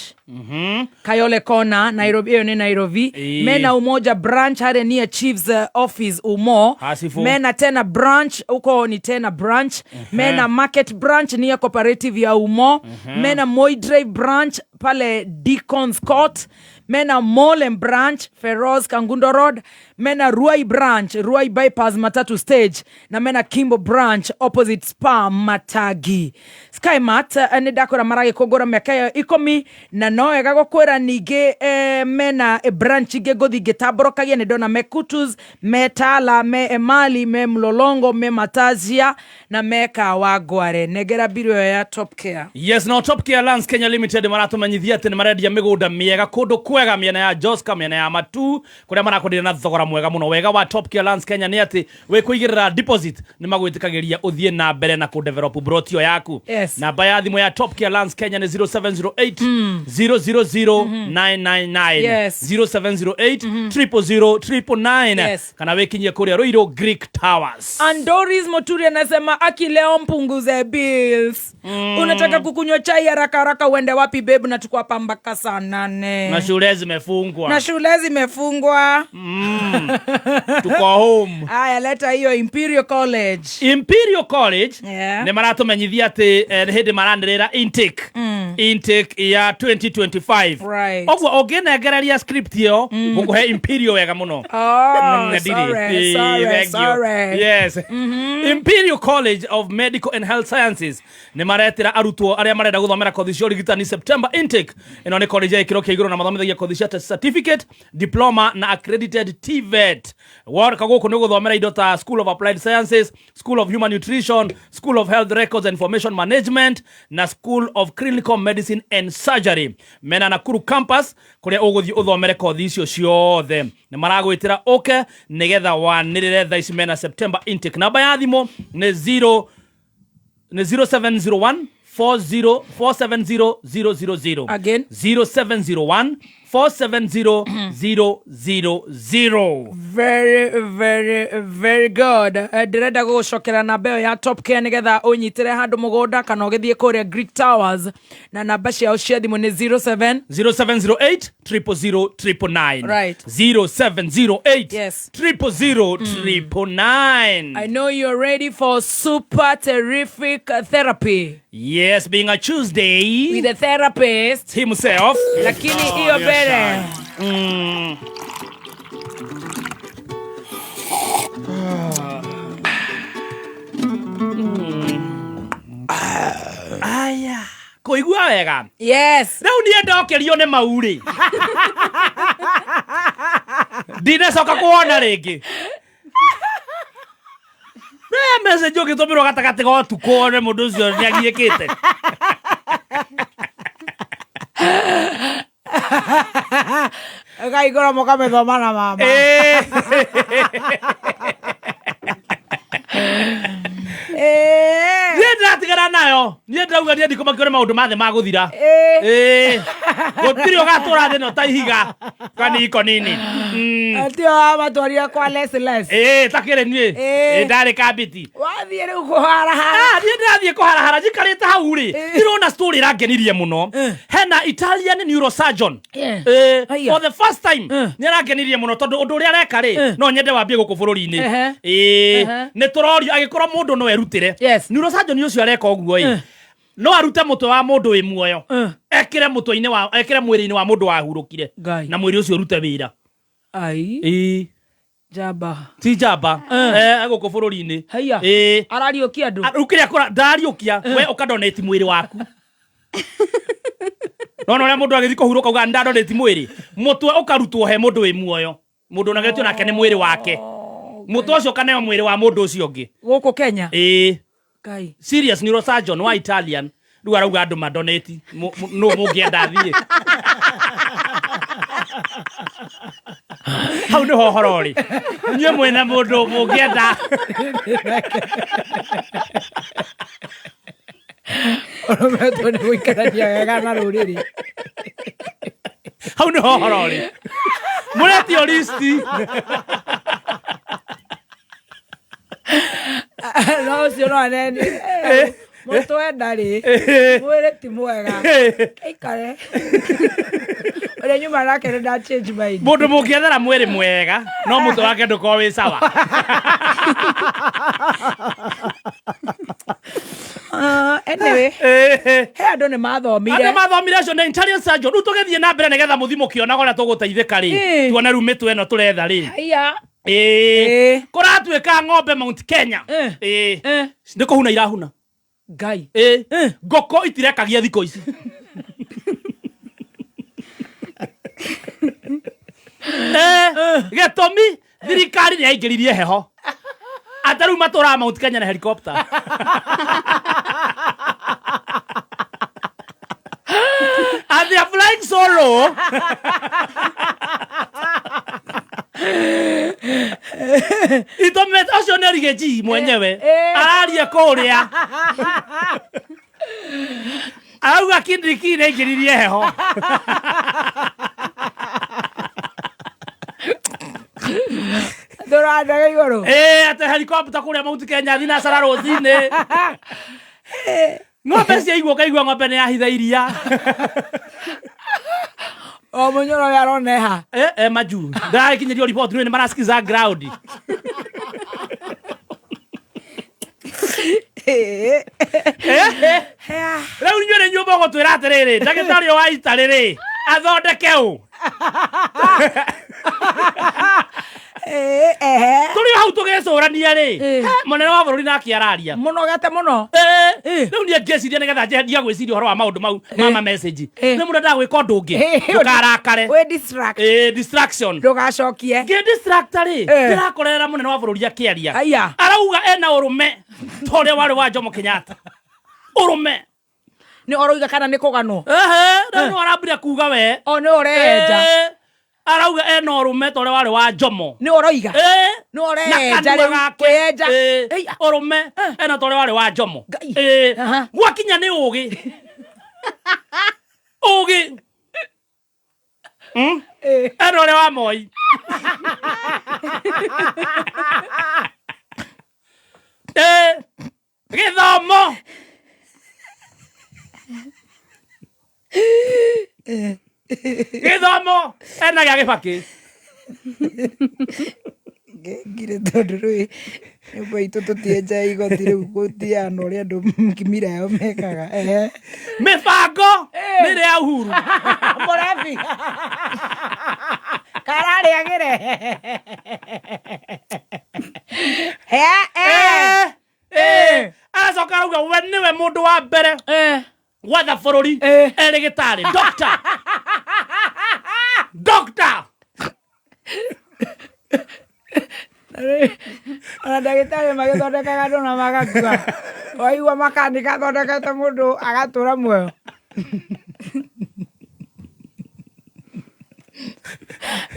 Kayole Corner, Nairobi, ĩyo nĩ Nairobi. Ĩĩ. Mena Umoja branch harĩa near Chiefs office Umo. Hasifu. Mena Tena branch huko ni Tena branch. Mena Market branch near cooperative ya Umo. Mena Moi Drive branch pale Deacons Court. Mena Molem branch Feroz Kangundo Road, mena Ruai branch Ruai bypass Matatu stage, na mena Kimbo branch opposite Spa Matagi. Skymart nä ndakwä maragä kå ngå ra mä aka ä yo ikå na no wega gå kwä ra ningä mena branch ingä ngå thiä ngä tambå nä ndona me Kutus, me Tala, me Emali, me Mlolongo, me Matazia na me Kawangware. Nengera mbirå ä yo ya Top Care. Yes, no Top Care Lands Kenya Limited maratumenyithia atä nä marendia mä gå nda mä ega kå ndå kwega mĩena ya Joska, mĩena ya Matu kũrĩa marakwenderia na thogora mwega mũno. Wega wa Top Care Lands Kenya nĩ atĩ wĩ kũigĩrĩra deposit nĩ magwĩtĩkagĩria ũthiĩ na mbere na kũdevelop broti ĩyo yaku. Yes. Namba ya thimũ ya Top Care Lands Kenya nĩ 0708 000 999. Yes. 0708 000 999. Yes. Kana wĩkinyie kũrĩa Ruiru Greek Towers. Andoris Moturi anasema aki leo mpunguze bills. Unataka kukunywa chai haraka haraka uende wapi babe, na tuko hapa mpaka saa 8. Na shule zimefungwa. Na shule zimefungwa. Tuko home. Aya, leta hiyo Imperial College. Imperial College Yeah. nä maratumenyithia atä nä hä ndä maranä rä ra intake intake ya 2025. Right. Ũguo ũngĩnengereria script ĩyo ngũkũhe Imperial wega mũno. Oh, Ndirĩ. sorry, sorry, Thank you. sorry. Yes. Imperial College of Medical and Health Sciences nä maretĩra arutwo arĩa marenda gũthomera kothi cia ũrigitani September intake. Ĩno nĩ college ya gĩkĩro kĩa igũrũ na mathomithagia kothi cia certificate, diploma na accredited TVET. Woka gũkũ nĩ gũthomera indo ta School of Applied Sciences, School of Human Nutrition, School of Health Records and Information Management na School of Clinical Medicine and Surgery. Mena Nakuru campus kũrĩa ũgũthiĩ ũthomere kothi icio ciothe. Nĩ maragwĩtĩra ũke nĩgetha wanĩrĩre thaa ici mena September intake. Namba ya thimũ nĩ 0 nĩ 0701 40 470 000. Again. 0701 470 000. Very, very, very good. Ndĩrenda gũgũcokera namba ĩyo ya Top Care nĩgetha ũnyitĩre handũ mũgũnda kana ũgĩthiĩ kũrĩa Greek Towers, na namba ciao cia thimũ nĩ 07 0708 000 999. Right. 0708 Yes. 000 999. I know you're ready for super terrific therapy. Yes, being a Tuesday with the therapist himself. Lakini hiyo mbele. Aya, kũigua wega. Yes. Rĩu niĩ ndokerio nĩ mau rĩ, ndinacoka kuona rĩngĩ. Nĩ message ũngĩtũmĩrwo gatagatĩ ga ũtukũ one mũndũ ũcio nĩ agiĩkĩte. Ĩkaigũra mũkamĩthoma na mama. Niĩ ndĩratigana nayo. Niĩ ndĩrauga niĩ ndikũmakio nĩ maũndũ ma thĩ magũthira. Gũtirĩ ũgatũra thĩ ĩno ta ihiga kaniko nini. Atĩ wamatwarire kwa less less. Takĩrĩ niĩ. Ndarĩ kambiti. Wathiĩ rĩu kũharahara. Niĩ ndĩrathiĩ kũharahara njikarĩte hau rĩ, ndĩrona story ĩrangenirie mũno. Hena Italian neurosurgeon. For the first time nĩ arangenirie mũno tondũ ũndũ ũrĩa areka rĩ, no nyende wambie gũkũ bũrũri-inĩ. Nĩ tũrorio agĩkorwo mũndũ no erutĩre. Neurosurgeon ũcio areka ũguo ĩ, no arute mũtwe wa mũndũ wĩ muoyo ekĩre mũtwe-inĩ wa ekĩre mwĩrĩ-inĩ wa mũndũ wahurũkire na mwĩrĩ ũcio ũrute wĩra. Ai. Njamba. Ti njamba. Gũkũ bũrũri-inĩ. Haiya. Arariũkia andũ. Rĩu kĩrĩa kũra ndariũkia we ũkadonate mwĩrĩ waku. Nona ũrĩa mũndũ agĩthiĩ kũhurũka uga ndadonate mwĩrĩ, mũtwe ũkarutwo he mũndũ wĩ muoyo, mũndũ ũnagetio nake nĩ mwĩrĩ wake, mũtwe ũcio ũkaneo mwĩrĩ wa mũndũ ũcio ũngĩ gũkũ Kenya. Ngai. Serious neurosurgeon wa Italian rĩu arauga andũ madonate nũ mũngĩenda athiĩ hau nĩho ũhoro ũrĩ. Inyuĩ mwĩna mũndũ mũngĩenda. Ũrometwo nĩ gũikarania wega na rũrĩrĩ. Hau nĩho ũhoro ũrĩ. Mũretio listi. No ũcio no anene. Mũtwe ndarĩ. Mwĩrĩ ti mwega. Aikare. Ũrĩa nyuma nake nĩ nda change mind. Mũndũ mũngĩethera mwĩrĩ mwega no mũtwe wake ndũkorwo wĩ sawa. Anyway, he andũ nĩ mathomire. Andũ mathomire acio nĩ Italian surgeon. Rĩu tũgĩthiĩ na mbere nĩgetha mũthiĩ mũkĩonaga ũrĩa tũgũteithĩka rĩ. Ĩĩ. Tuone rĩu mĩtwe ĩno tũretha rĩ. Haiya. Ĩĩ. Kũratuĩka ng'ombe Mount Kenya. Ĩĩ. Nĩ kũhuna irahuna. Ngai. Ĩĩ. Ngũkũ itirekagia thikũ ici. Gĩtũmi thirikari nĩ yaingĩririe heho. Ata rĩu matũraga Mount Kenya na helicopter. And they are flying solo. Itome acio nĩ Riggy mwenyewe araria kũrĩa arauga kindiki nĩ aingĩririe heho. Tũrandaga igũrũ. Ĩĩ atĩ helicopter kũrĩa Mount Kenya thinacara rũcinĩ. Ng'ombe ciaigua ũkaigua ng'ombe nĩ yahitha iria. O mũnyoro ũyũ aroneha. Eh, majuu ndĩrakinyĩrio riboti nĩ marasikiza ground. Rĩu inyuĩ nĩ inyuĩ mũgũtwĩra atĩrĩrĩ ndagĩtarĩ ũyũ wa itarĩ rĩ athondeke ũ tũrĩ o hau tũgĩcũrania rĩ mũnene wa bũrũri nake araria Mũnogete mũno. Rĩu niĩ ngĩciria nĩgetha ndige gwĩciria ũhoro wa maũndũ mau mama message nĩ mũndũ endaga gwĩka ũndũ ũngĩ ndũkarakare. Wĩ distract. Distraction. Ndũgacokie. Ngĩ distract rĩ ndĩrakorerera mũnene wa bũrũri akĩaria. Aya. Arauga ena ũrũme ta ũrĩa warĩ wa Jomo Kenyatta. Ũrũme. Nĩ ũroiga kana nĩ kũganwo? Ehe, rĩu nĩ arambire kuga we. O nĩ ũreja. Arauga ena ũrũme ta ũrĩa warĩ wa Jomo. Nĩ ũroiga? Nĩ Na ũreja kanua rĩu gake. kwĩenja. Ũrũme ena ta ũrĩa warĩ wa Jomo. Gwakinya nĩ ũgĩ. Ũgĩ. Ena ũrĩa wa Moi. Gĩthomo. Gĩthomo ena gĩa Gĩbakĩ. Ngire tondũ rĩu nyũmba itũ tũtienjaga igoti rĩu gũthiaga na ũrĩa andũ mira yao mekaga. Ehe. Mĩbango nĩ ĩrĩa ya Uhuru. Mũrebi. Kararĩagĩre. Aracoka arauga we nĩwe mũndũ wa mbere gwatha bũrũri erĩ gĩtarĩ doctor. Doctor. Ona ndagĩtarĩ magĩthondekaga andũ na magakua. Waigua makanika athondekete mũndũ agatũra muoyo.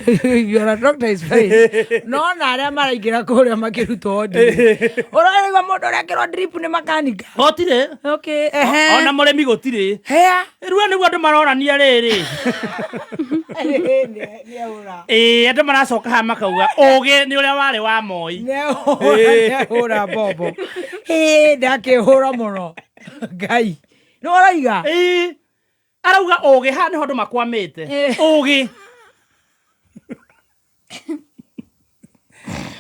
You're a doctor is fine. No na arĩa maraingĩra kũrĩa makĩrutwo wodi. Ũraigua mũndũ ũrekĩrwo drip nĩ makanika. Gũtirĩ. Okay. Ehe. Ona mũrĩmi gũtirĩ. Hea. Rĩu nĩguo andũ marorania rĩrĩ. Ĩĩ andũ maracoka haha makauga ũgĩ nĩ ũrĩa warĩ wa Moi. Nĩahũra mbombo. Ĩĩ ndakĩhũra mũno. Ngai. Nĩ ũroiga? Ĩĩ. Arauga ũgĩ haha nĩho andũ makwamĩte. Ũgĩ.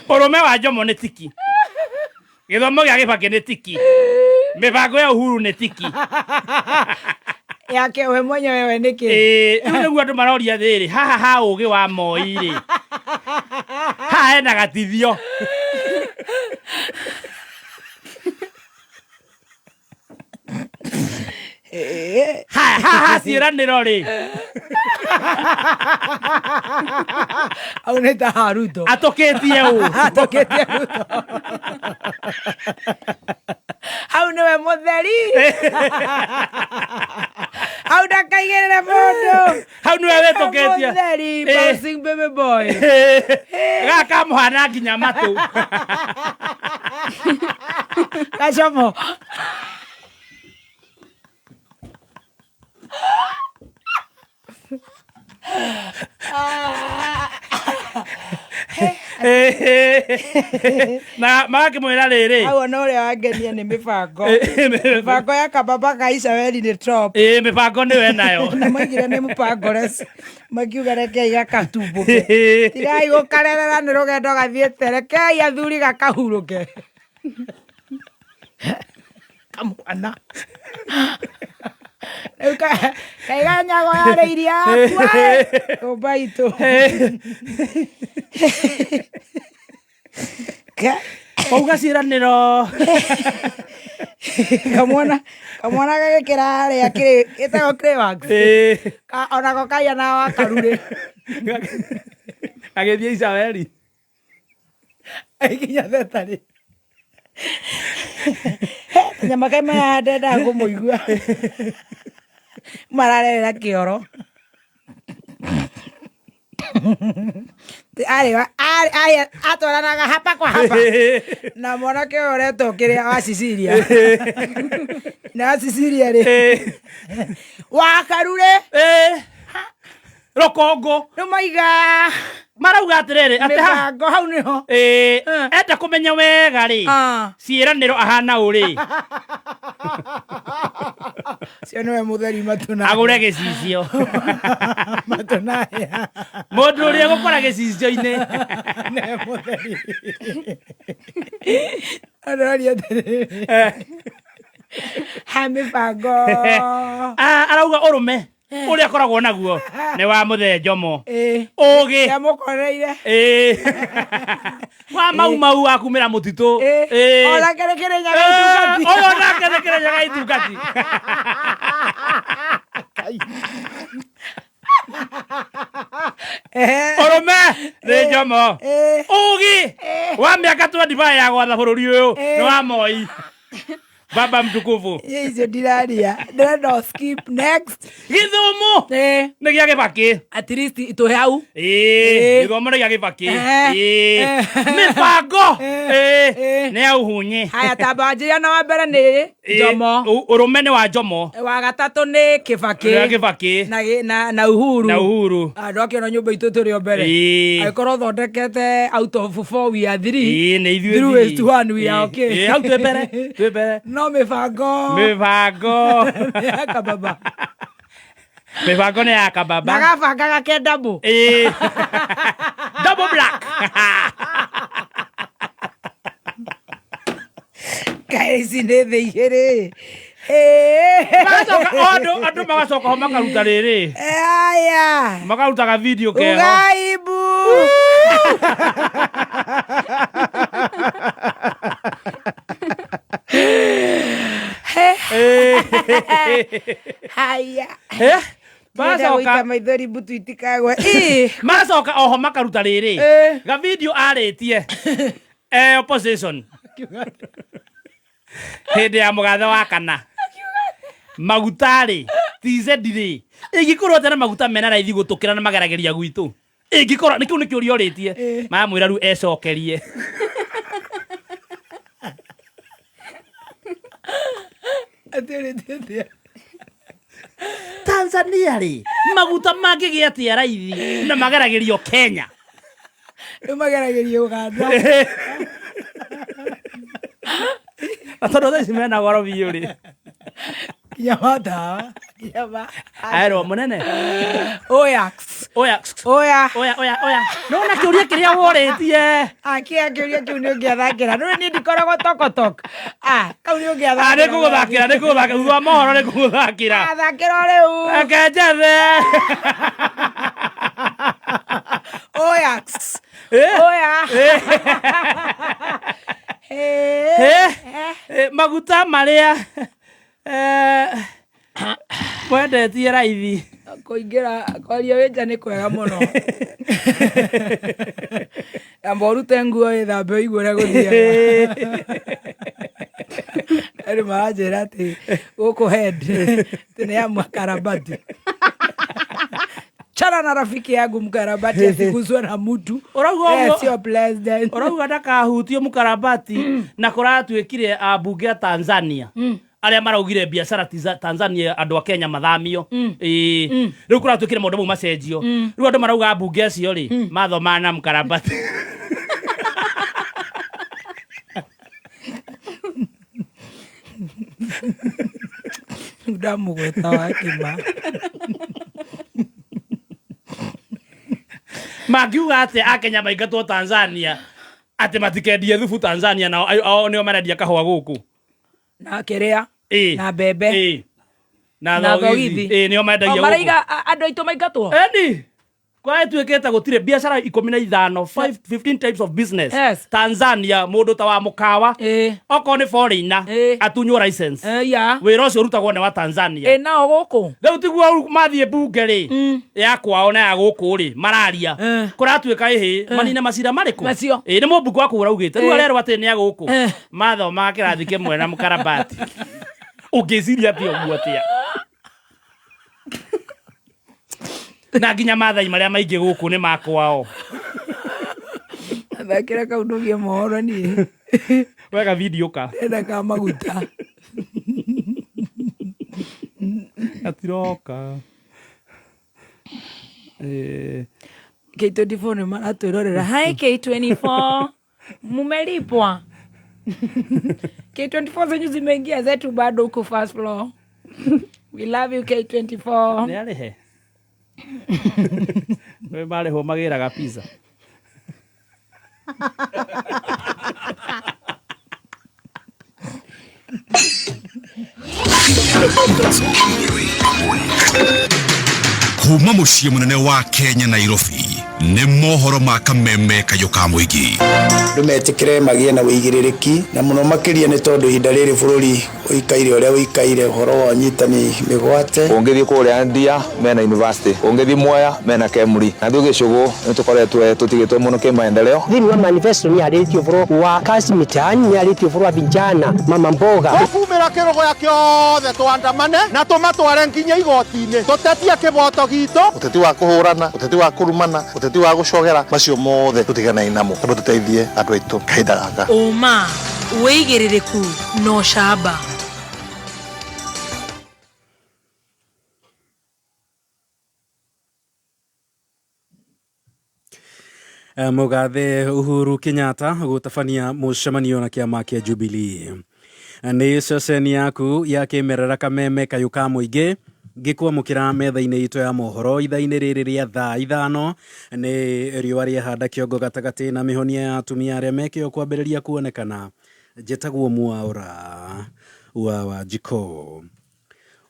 Ũrũme wa Jomo nĩ tiki. Gĩthomo gĩa Gĩbakĩ nĩ tiki. Mĩbango ya Uhuru nĩ tiki. Yake we mwenyewe we nĩkĩ? Ĩĩ, rĩu nĩguo andũ maroria rĩrĩ, haha ha ũgĩ wa Moi rĩ. Haha hena gatithio. Haha ciĩranĩro rĩ. Au nĩ ta ha Ruto. Atũkĩtie ũ. Atũkĩtie Ruto. Hau nĩwe mũtheri. Hau ndakaigĩrĩre mũndũ. Hau nĩwe wĩtũkĩtie. Mũtheri, bouncing baby boy. Gaka mũhana nginya matũ. Gacomo. Na magakĩmwĩra rĩrĩ. Hau ona ũrĩa wangenia nĩ mĩbango. Mĩbango ya kababa ka Isabeli nĩ top. Ĩĩ mĩbango nĩyo enayo. Na maigire nĩ mũbango reci. Makiuga rekei gakatumbũke. Tigai gũkarerera nĩ rũgendo gathiĩte. Rekei athuri gakahurũke. Kamwana rĩu kaiga nyago yarĩirie yakua nyũmba itũ. Wauga ciĩranĩro. Kamwana gagĩkĩra harĩa gĩtagwo Claywax. Onako kahiana wa karurĩ. Agĩthiĩ Isabeli. Aikinya thetarĩ. Nyama kai maya ndendaga kũmũigua. Mararerera kĩoro. Arĩ atwaranaga hapa kwa hapa na mwanake ũyũ ũretwo kĩrĩa wa Cecilia na wa Cecilia rĩ wa Karure Rũkũngũ. Rĩu maiga marauga atĩrĩrĩ atĩ mĩbango hau nĩho enda kũmenya wega rĩ ciĩranĩro ahana ũ rĩ cio nĩwe mũtheri matuna agũre gĩcicio matunahĩa mũndũ ũrĩa gũkora gĩcicio-inĩ nĩwe mũtheri aroria atĩrĩrĩ ha mĩbango arauga ũrũme ũrĩa akoragwo naguo nĩ wa mũthee Njomo ũgĩ nĩamũkoreire wa mau mau wa kumĩra mũtitũ onake nĩ Kĩrĩnyaga itungati ũyũ nake nĩ Kĩrĩnyaga itungati ũrũme nĩ Njomo ũgĩ wa mĩaka 25 ya gwatha bũrũri ũyũ nĩ wa Moi baba mtukufu. Icio ndiraria ndĩrenda skip next. Gĩthomo nĩ gĩa Gĩbakĩ. At least tũhe hau. Gĩthomo nĩ gĩa Gĩbakĩ. Mĩbango nĩ ya Uhunye. Haya tamba wanjĩria na wa mbere nĩ Njomo. Ũrũme nĩ wa Njomo. Wa gatatũ nĩ Kĩbakĩ. Nĩ wa Kĩbakĩ. Na Uhuru. Na Uhuru. Ndwakĩona nyũmba itũ tũrĩ o mbere. Angĩkorwo ũthondekete out of 4 we are 3. Nĩ ithuĩ 3 is to 1 we are okay. Hau twĩ mbere. Twĩ mbere. No mĩbango. Mĩbango. Nĩ ya kababa. Mĩbango nĩ ya kababa. Na gabangaga ke double. Double black. Kaĩ ici nĩ thĩ igĩrĩ. Magacoka andũ magacoka ho makaruta rĩrĩ. Aya. Makaruta ga video keho. Ugaibu. Haya. Magacoka maithori mbutu itikagwe. Magacoka oho makaruta rĩrĩ. Ga video arĩtie. Opposition. Hĩndĩ ya mũgathe wa kana. Maguta rĩ TZ rĩ ĩngĩkorwo atĩa na maguta mena raithi gũtũkĩra na mageragĩria gwitũ ĩngĩkorwo nĩ kĩu nĩ kĩũria ũrĩtie mamwĩra rĩu ecokerie. Tanzania rĩ maguta mangĩgĩa atĩa raithi na mageragĩrio Kenya. Rĩu mageragĩrio Uganda. Na tondũ thaa ici mena goro biũ rĩ. Kinya matawa. Kinya ma. Aerwo mũnene. Oya. Oya. Oya. Oya oya oya. Nona kĩũria kĩrĩa worĩtie. Akia kĩũria kĩu nĩ ũngĩathakĩra. Nĩ niĩ ndikoragwo tokotok. Kau nĩ ũngĩathakĩra. Nĩ ngũgũthakĩra nĩ ngũgũthakĩra thutha wa mohoro nĩ ngũgũthakĩra. Athakĩra o rĩu. Reke njethe. Oya. Oya. Maguta marĩa mwendetie raithi. Kũingĩra kwaria wĩ nja nĩ kwega mũno. Amba ũrute nguo wĩthambe ũigue ũrĩa gũthiaga. Andũ maranjĩra atĩ gũkũ head atĩ nĩ ya makarabati. Chana na rafiki yangu mkarabati asiguswe na mtu. Ũrauga sio president. Ũrauga ndakahutio mkarabati na kũratuĩkire ambunge a Tanzania. Arĩa maraugire biacara Tanzania andũ a Kenya mathamio. Rĩu kũratuĩkire maũndũ mau macenjio. Rĩu andũ marauga ambunge acio rĩ mathomaga na mkarabati. Ndamũgweta wakĩma. Mangiuga atĩa Akenya maingatwo Tanzania atĩ matikendie thubu Tanzania nao ao nĩo marendia kahũa gũkũ. Na kĩrĩa Ĩĩ. na mbembe Ĩĩ. Na na thogithi. thogithi. Ĩĩ, nĩo mendagia O gũkũ. maraiga andũ aitũ maingatwo. Eni kwa ĩtuĩkĩte gũtirĩ biacara 15, 15 types of business. Yes. Tanzania mũndũ ta wa mũkawa okorwo nĩ foreigner atunywo license. Wĩra ũcio ũrutagwo nĩ wa Tanzania. Ĩ nao gũkũ rĩu tiguo mathiĩ mbunge rĩ ya kwao na ya gũkũ rĩ mararia kũratuĩka ĩhĩ manine macira marĩkũ Macio. Ĩ nĩ mũmbunge wa kũu ũraugĩte rĩu Ĩ. arerwo atĩ nĩ a gũkũ mathomaga kĩrathi kĩmwe na mũkarabati. Ũngĩciria atĩa ũguo atĩa na nginya mathai marĩa maingĩ gũkũ nĩ makwao. Thakĩra kau ndũgie mohoro niĩ. Wega video ka Ndĩrenda ka maguta. Gatiroka. K24 nĩ maratwĩrorera. Hi K24. Mumelipwa. K24 zenyu zimeingia, zetu bado huko first floor. We love you K24. Nĩ arĩhe. We marĩhwo magĩraga pizza. Kuma muciĩ mũnene wa Kenya Nairobi nĩ mohoro ma kameme kayũ ka mũingĩ. Andũ metĩkĩre magĩe na wĩigĩrĩrĩki na mũno makĩria nĩ tondũ ihinda rĩrĩ bũrũri ũikaire ũrĩa ũikaire ũhoro wa ũnyitani mĩgwate. Ũngĩthiĩ kũrĩa Ndia mena university, ũngĩthiĩ Mwea mena Kemri, na ithuĩ gĩcũgũ nĩ tũkoretwo tũtigĩtwo mũno kĩmaendeleo. Thĩinĩ wa manifesto nĩ yarĩtie ũhoro wa kazi mitaani, nĩ yarĩtie ũhoro wa vijana, mama mboga. Tũkumĩra kĩrũgũya kĩothe twandamane na tũmatware nginya igoti-inĩ tũtetie kĩboto gitũ. Ũteti wa kũhũrana, ũteti wa kũrumana, ũteti wa gũcogera, macio mothe tũtiganei namo tondũ tũteithie andũ aitũ kahinda gaka. Ũma, wĩigĩrĩrĩku na ũcamba. Mũgathe Uhuru Kenyatta gũtabania mũcemanio na kĩama kĩa Jubilee. Nĩ ceceni yaku ya kĩmerera kameme kayũ ka mũingĩ ngĩkwamũkĩra metha-inĩ itũ ya mohoro ithaa-inĩ rĩrĩ rĩa thaa 5 nĩ riũa rĩahanda kĩongo gatagatĩ na mĩhonia ya atumia arĩa mekĩo kwambĩrĩria kuonekana. Njĩtagwo Mwaũra wa Wanjikũ.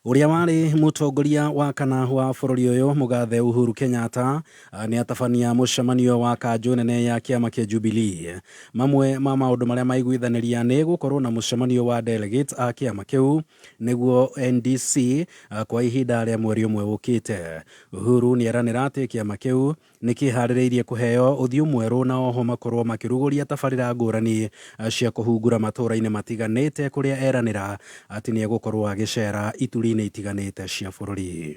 Ũrĩa warĩ mũtongoria wa kana wa bũrũri ũyũ mũgathe Uhuru Kenyatta nĩ atabania mũcemanio wa kanjũ nene ya kĩama kĩa Jubilee. Mamwe ma maũndũ marĩa maiguithanĩria nĩ gũkorwo na mũcemanio wa delegates a kĩama kĩu nĩguo NDC kwa ihinda rĩa mweri ũmwe ũkĩte. Uhuru nĩ eranĩra atĩ kĩama kĩu nĩ kĩharĩrĩirie kũheo ũthiũ mwerũ na oho makorwo makĩrugũria tabarĩra ngũrani cia kũhungura matũũra-inĩ matiganĩte kũrĩa eranĩra atĩ nĩ egũkorwo agĩcera ituri-inĩ itiganĩte cia bũrũri.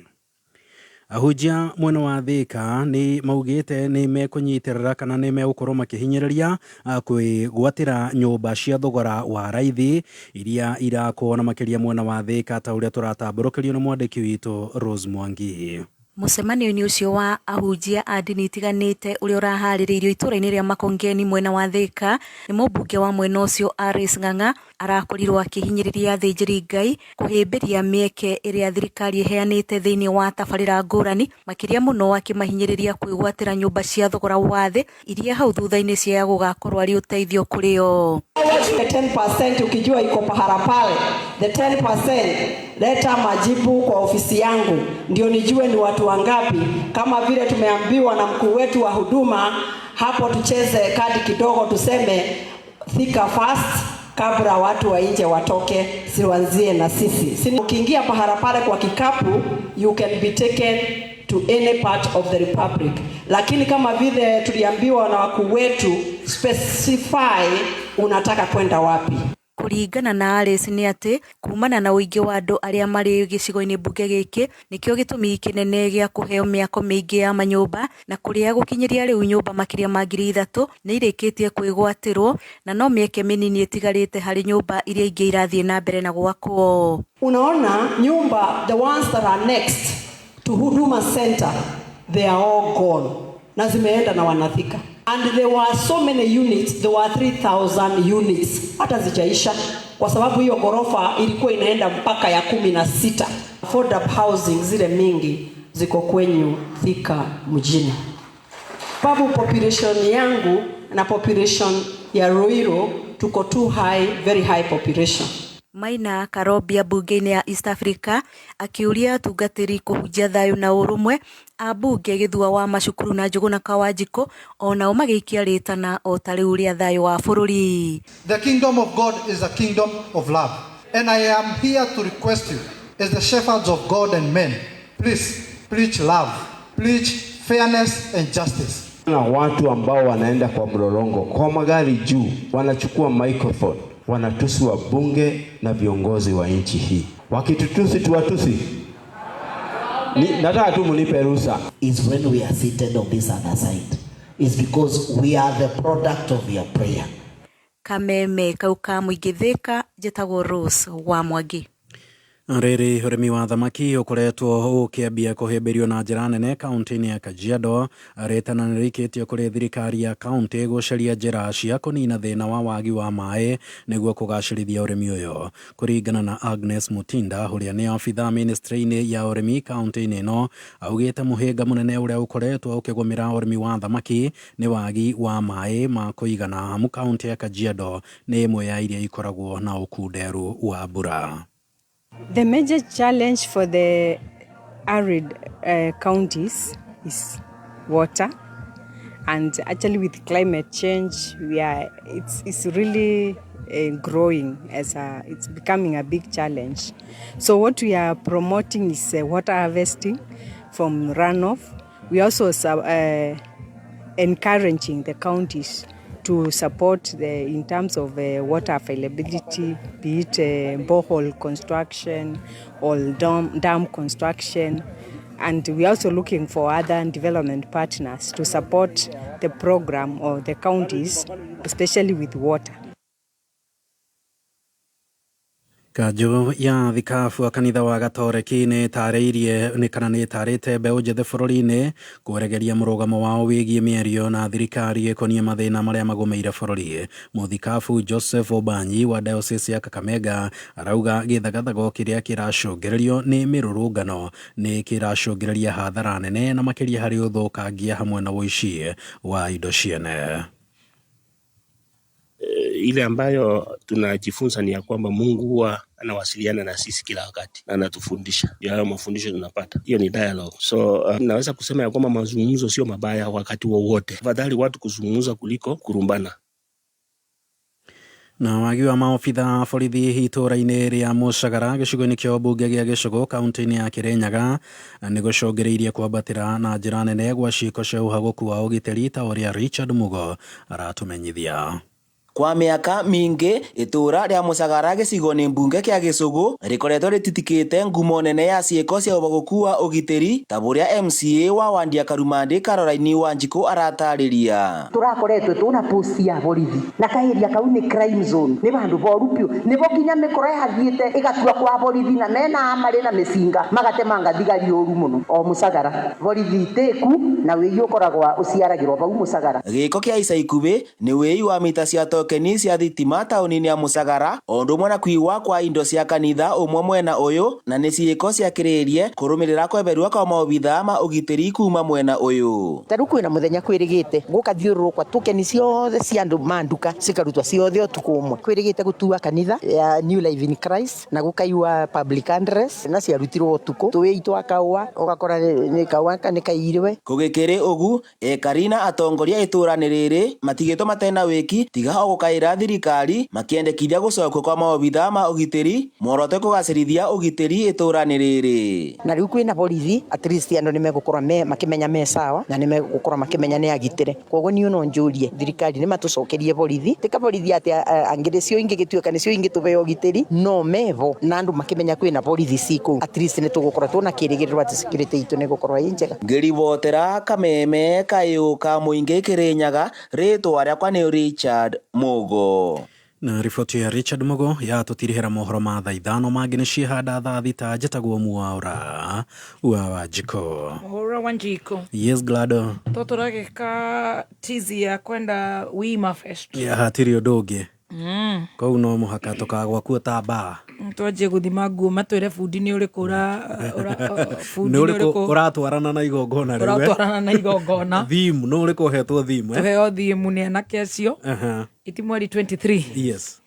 Ahunjia mwena wa Thika nĩ maugĩte nĩ mekũnyitĩrĩra kana nĩ megũkorwo makĩhinyĩrĩria kwĩgwatĩra nyũmba cia thogora wa raithi iria irakwo na makĩria mwena wa Thika ta ũrĩa tũratambũrũkĩrio nĩ mwandĩki witũ Rose Mwangi. Mũcemanio-inĩ ũcio wa ahunjia a ndini itiganĩte ũrĩa ũraharĩrĩirio itũũra-inĩ rĩa Makongeni mwena wa Thika nĩ mũmbunge wa mwena ũcio Aris Ng'ang'a arakorirwo akĩhinyĩrĩria athĩnjĩri Ngai kũhĩmbĩria mĩeke ĩrĩa thirikari ĩheanĩte thĩinĩ wa tabarĩra ngũrani makĩria mũno akĩmahinyĩrĩria kwĩgwatĩra nyũmba cia thogora wa thĩ iria hau thutha-inĩ cia gũgakorwo arĩ ũteithio kũrĩ o. The 10% ukijua iko pahala pale, the 10% leta majibu kwa ofisi yangu ndio nijue ni watu wangapi. Kama vile tumeambiwa na mkuu wetu wa huduma hapo, tucheze kadi kidogo, tuseme Thika first kabla watu wa nje watoke, siwanzie na sisi. Ukiingia pahala pale kwa kikapu, you can be taken to any part of the republic, lakini kama vile tuliambiwa na wakuu wetu, specify unataka kwenda wapi. Kũringana na Alice nĩ atĩ kumana na ũingĩ wa andũ arĩa marĩ gĩcigo-inĩ mbunge gĩkĩ nĩkĩo gĩtũmi kĩnene gĩa kũheo mĩako mĩingĩ ya manyũmba na kũrĩa gũkinyĩria rĩu nyũmba makĩria ma 3,000 nĩ irĩkĩtie kwĩgwatĩrwo na no mĩeke mĩnini ĩtigarĩte harĩ nyũmba iria ingĩ irathiĩ na mbere na gwakwo. Unaona nyumba, the ones that are next to Huduma Center, they are all gone na zimeenda na wanathika. And there were so many units, there were 3,000 units hata zijaisha, kwa sababu hiyo ghorofa ilikuwa inaenda mpaka ya 16. Affordable housing zile mingi ziko kwenyu Thika mjini. Sababu population yangu na population ya Ruiru tuko too high, very high population. Maina Karobia mbunge-inĩ ya East Africa akĩũria atungatĩri kũhunjia thayũ na ũrũmwe. Ambunge Gĩthua wa Macukuru na Njũgũna Kawanjikũ onao magĩikia rĩtana o ta rĩu rĩa thayũ wa bũrũri. The kingdom of God is a kingdom of love. And I am here to request you, as the shepherds of God and men, please preach love, preach fairness and justice. Na watu ambao wanaenda kwa mlolongo kwa magari juu, wanachukua microphone, wanatusi wabunge na viongozi wa nchi hii. Wakitutusi tuwatusi. Nataka tu mnipe ruhusa. Is when we are seated on this other side. Is because we are the product of your prayer. Kameme kau ka mũingĩ Thĩka, njĩtagwo Rose wa Mwangi. Rĩrĩ ũrĩmi wa thamaki ũkoretwo ũkĩambia kũhĩmbĩrio na njĩra nene kaunti-inĩ ya Kajiado. Rĩtana nĩrĩikĩtio kũrĩ thirikari ya kaunti gũcaria njĩra cia kũnina thĩna wa wagi wa maĩ nĩguo kũgacĩrithia ũrĩmi ũyũ. Kũringana na Agnes Mutinda ũrĩa nĩ abithaa ministry-inĩ ya ũrĩmi kaunti-inĩ ĩno, augĩte mũhĩnga mũnene ũrĩa ũkoretwo ũkĩgũmĩra ũrĩmi wa thamaki nĩ wagi wa maĩ ma kũigana, amu kaunti ya Kajiado nĩ ĩmwe ya iria ikoragwo na ũkunderu wa mbura. The major challenge for the arid counties is water, and actually with climate change, it's really growing as it's becoming a big challenge. So what we are promoting is water harvesting from runoff. We also encouraging the counties to support in terms of water availability, be it borehole construction or dam construction. And we are also looking for other development partners to support the program or the counties, especially with water. Kanjũ ya thikabu a kanitha wa Gatoreki nĩ ĩtarĩirie nĩ kana nĩ ĩtarĩte mbeũ njĩthĩ bũrũri-inĩ kweregeria mũrũgamo wao wĩgiĩ mĩario na thirikari ĩkoniĩ mathĩna marĩa magũmĩire bũrũri. Mũthikabu Joseph Obanyi wa Diocese ya Kakamega arauga gĩthagathago kĩrĩa kĩracũngĩrĩrio nĩ mĩrũrũngano nĩ kĩracũngĩrĩria hathara nene na makĩria harĩ ũthũkangia hamwe na ũici wa indo ciene. Ile ambayo tunajifunza ni ya kwamba Mungu huwa anawasiliana na sisi kila wakati na anatufundisha. Ndio hayo mafundisho tunapata. Hiyo ni dialogue. So naweza kusema ya kwamba mazungumzo sio mabaya wakati wowote. Afadhali watu kuzungumza kuliko kurumbana. Na wagi wa maobitha borithi itũra-inĩ rĩa Mũcagara gĩcigo-inĩ kĩa ũmbunge gĩa Gĩcũgũ kaunti-inĩ ya Kĩrĩnyaga nĩ gũcũngĩrĩirie kwambatĩra na njĩra nene gwa ciĩko cia ũhagũku wa ũgitĩri ta ũrĩa Richard Mugo aratũmenyithia. Kwa mĩaka mingĩ itũra rĩa Mũcagara gĩcigo-inĩ mbunge kĩa Gĩcũgũ rĩkoretwo rĩtitikĩte ngumo nene ya ciĩko cia ũbagũku wa ũgitĩri ta ũrĩa MCA wa Wandia Karumandĩ Caroline Wanjikũ aratarĩria. Tũrakoretwo tũna post ya borithi na kaĩria kau nĩ crime zone nĩ bandũ boru biũ nĩbo nginya mĩkora yathiĩte ĩgatua kwa borithi na mena marĩ na mĩcinga magatemanga thigari ũru mũno o Mũcagara borithi tĩku na wĩi ũkoragwo ũciaragĩrwo vau Mũcagara. Gĩko kĩa ica ikuhĩ nĩ wĩi wa mita cia tokeni cia thitima taũni-inĩ ya Mũcagara o ũndũ ũmwe na kũiywo kwa indo cia kanitha ũmwe mwena ũyũ na nĩ ciĩko ciakĩrĩirie kũrũmĩrĩra kweberua kwa maobithaa ma ũgitĩri kuma mwena ũyũ. Ta rĩu kwĩna mũthenya kwĩrĩgĩte gũkathiũrũrũkwa tokeni ciothe cia andũ ma nduka cikarutwa ciothe ũtukũ ũmwe. Kwĩrĩgĩte gũtua kanitha ya New Life in Christ na gũkaiywa public address na ciarutirwo ũtukũ tũwĩi twa kaũa ũgakora nĩ kaũa nĩ kaiyirwe. Gũgĩkĩrĩ ũgu ekari na atongoria itũra-inĩ rĩrĩ matigĩtwo matena wĩki tiga o gũkaĩra thirikari makĩendekithia gũcokio kwa maobithaa ma ũgitĩri muoroto kũgacĩrithia ũgitĩri itũra-inĩ rĩrĩ. Na rĩu kwĩna borithi at least andũ nĩmegũkorwo makĩmenya me sawa na nĩmegũkorwo makĩmenya nĩ agitĩre. Koguo niĩ no njũrie thirikari nĩmatũcokerie borithi tika borithi atĩ angĩ cio ingĩgĩtuĩka nĩcio ingĩtũhe ũgitĩri no mevo na andũ makĩmenya kwĩna borithi cikũu at least nĩtũgũkorwo twĩna kĩrĩgĩrĩro atĩ security itũ nĩgũkorwo ĩ njega. Ngĩribotera Kameme kayũ ka mũingĩ Kĩrĩnyaga rĩtwa rĩakwa nĩ Richard Mugo. Na riboti ya Richard Mugo yatũtirihĩra mohoro ma thaa ithano mangĩ nĩ ciĩhanda thaa thita njĩtagwo Mwaura wa Wanjikũ. Mwaura Wanjikũ. Yes, Glado. Tũtũragĩka tizi ya kwenda Wima Fest. Ya hatirĩ ũndũ ũngĩ. Kũu no mũhaka tũkagwakuo ta mbaa. Twanjie gũthima nguo matwĩre bundi nĩ ũrĩkũ nĩ ũrĩkũ ũratwarana na igongona rĩu. Ũratwarana na igongona. Theme nĩ ũrĩkũ ũhetwo theme. Tũheo theme nĩ anake acio. Iti mweri 23. Yes.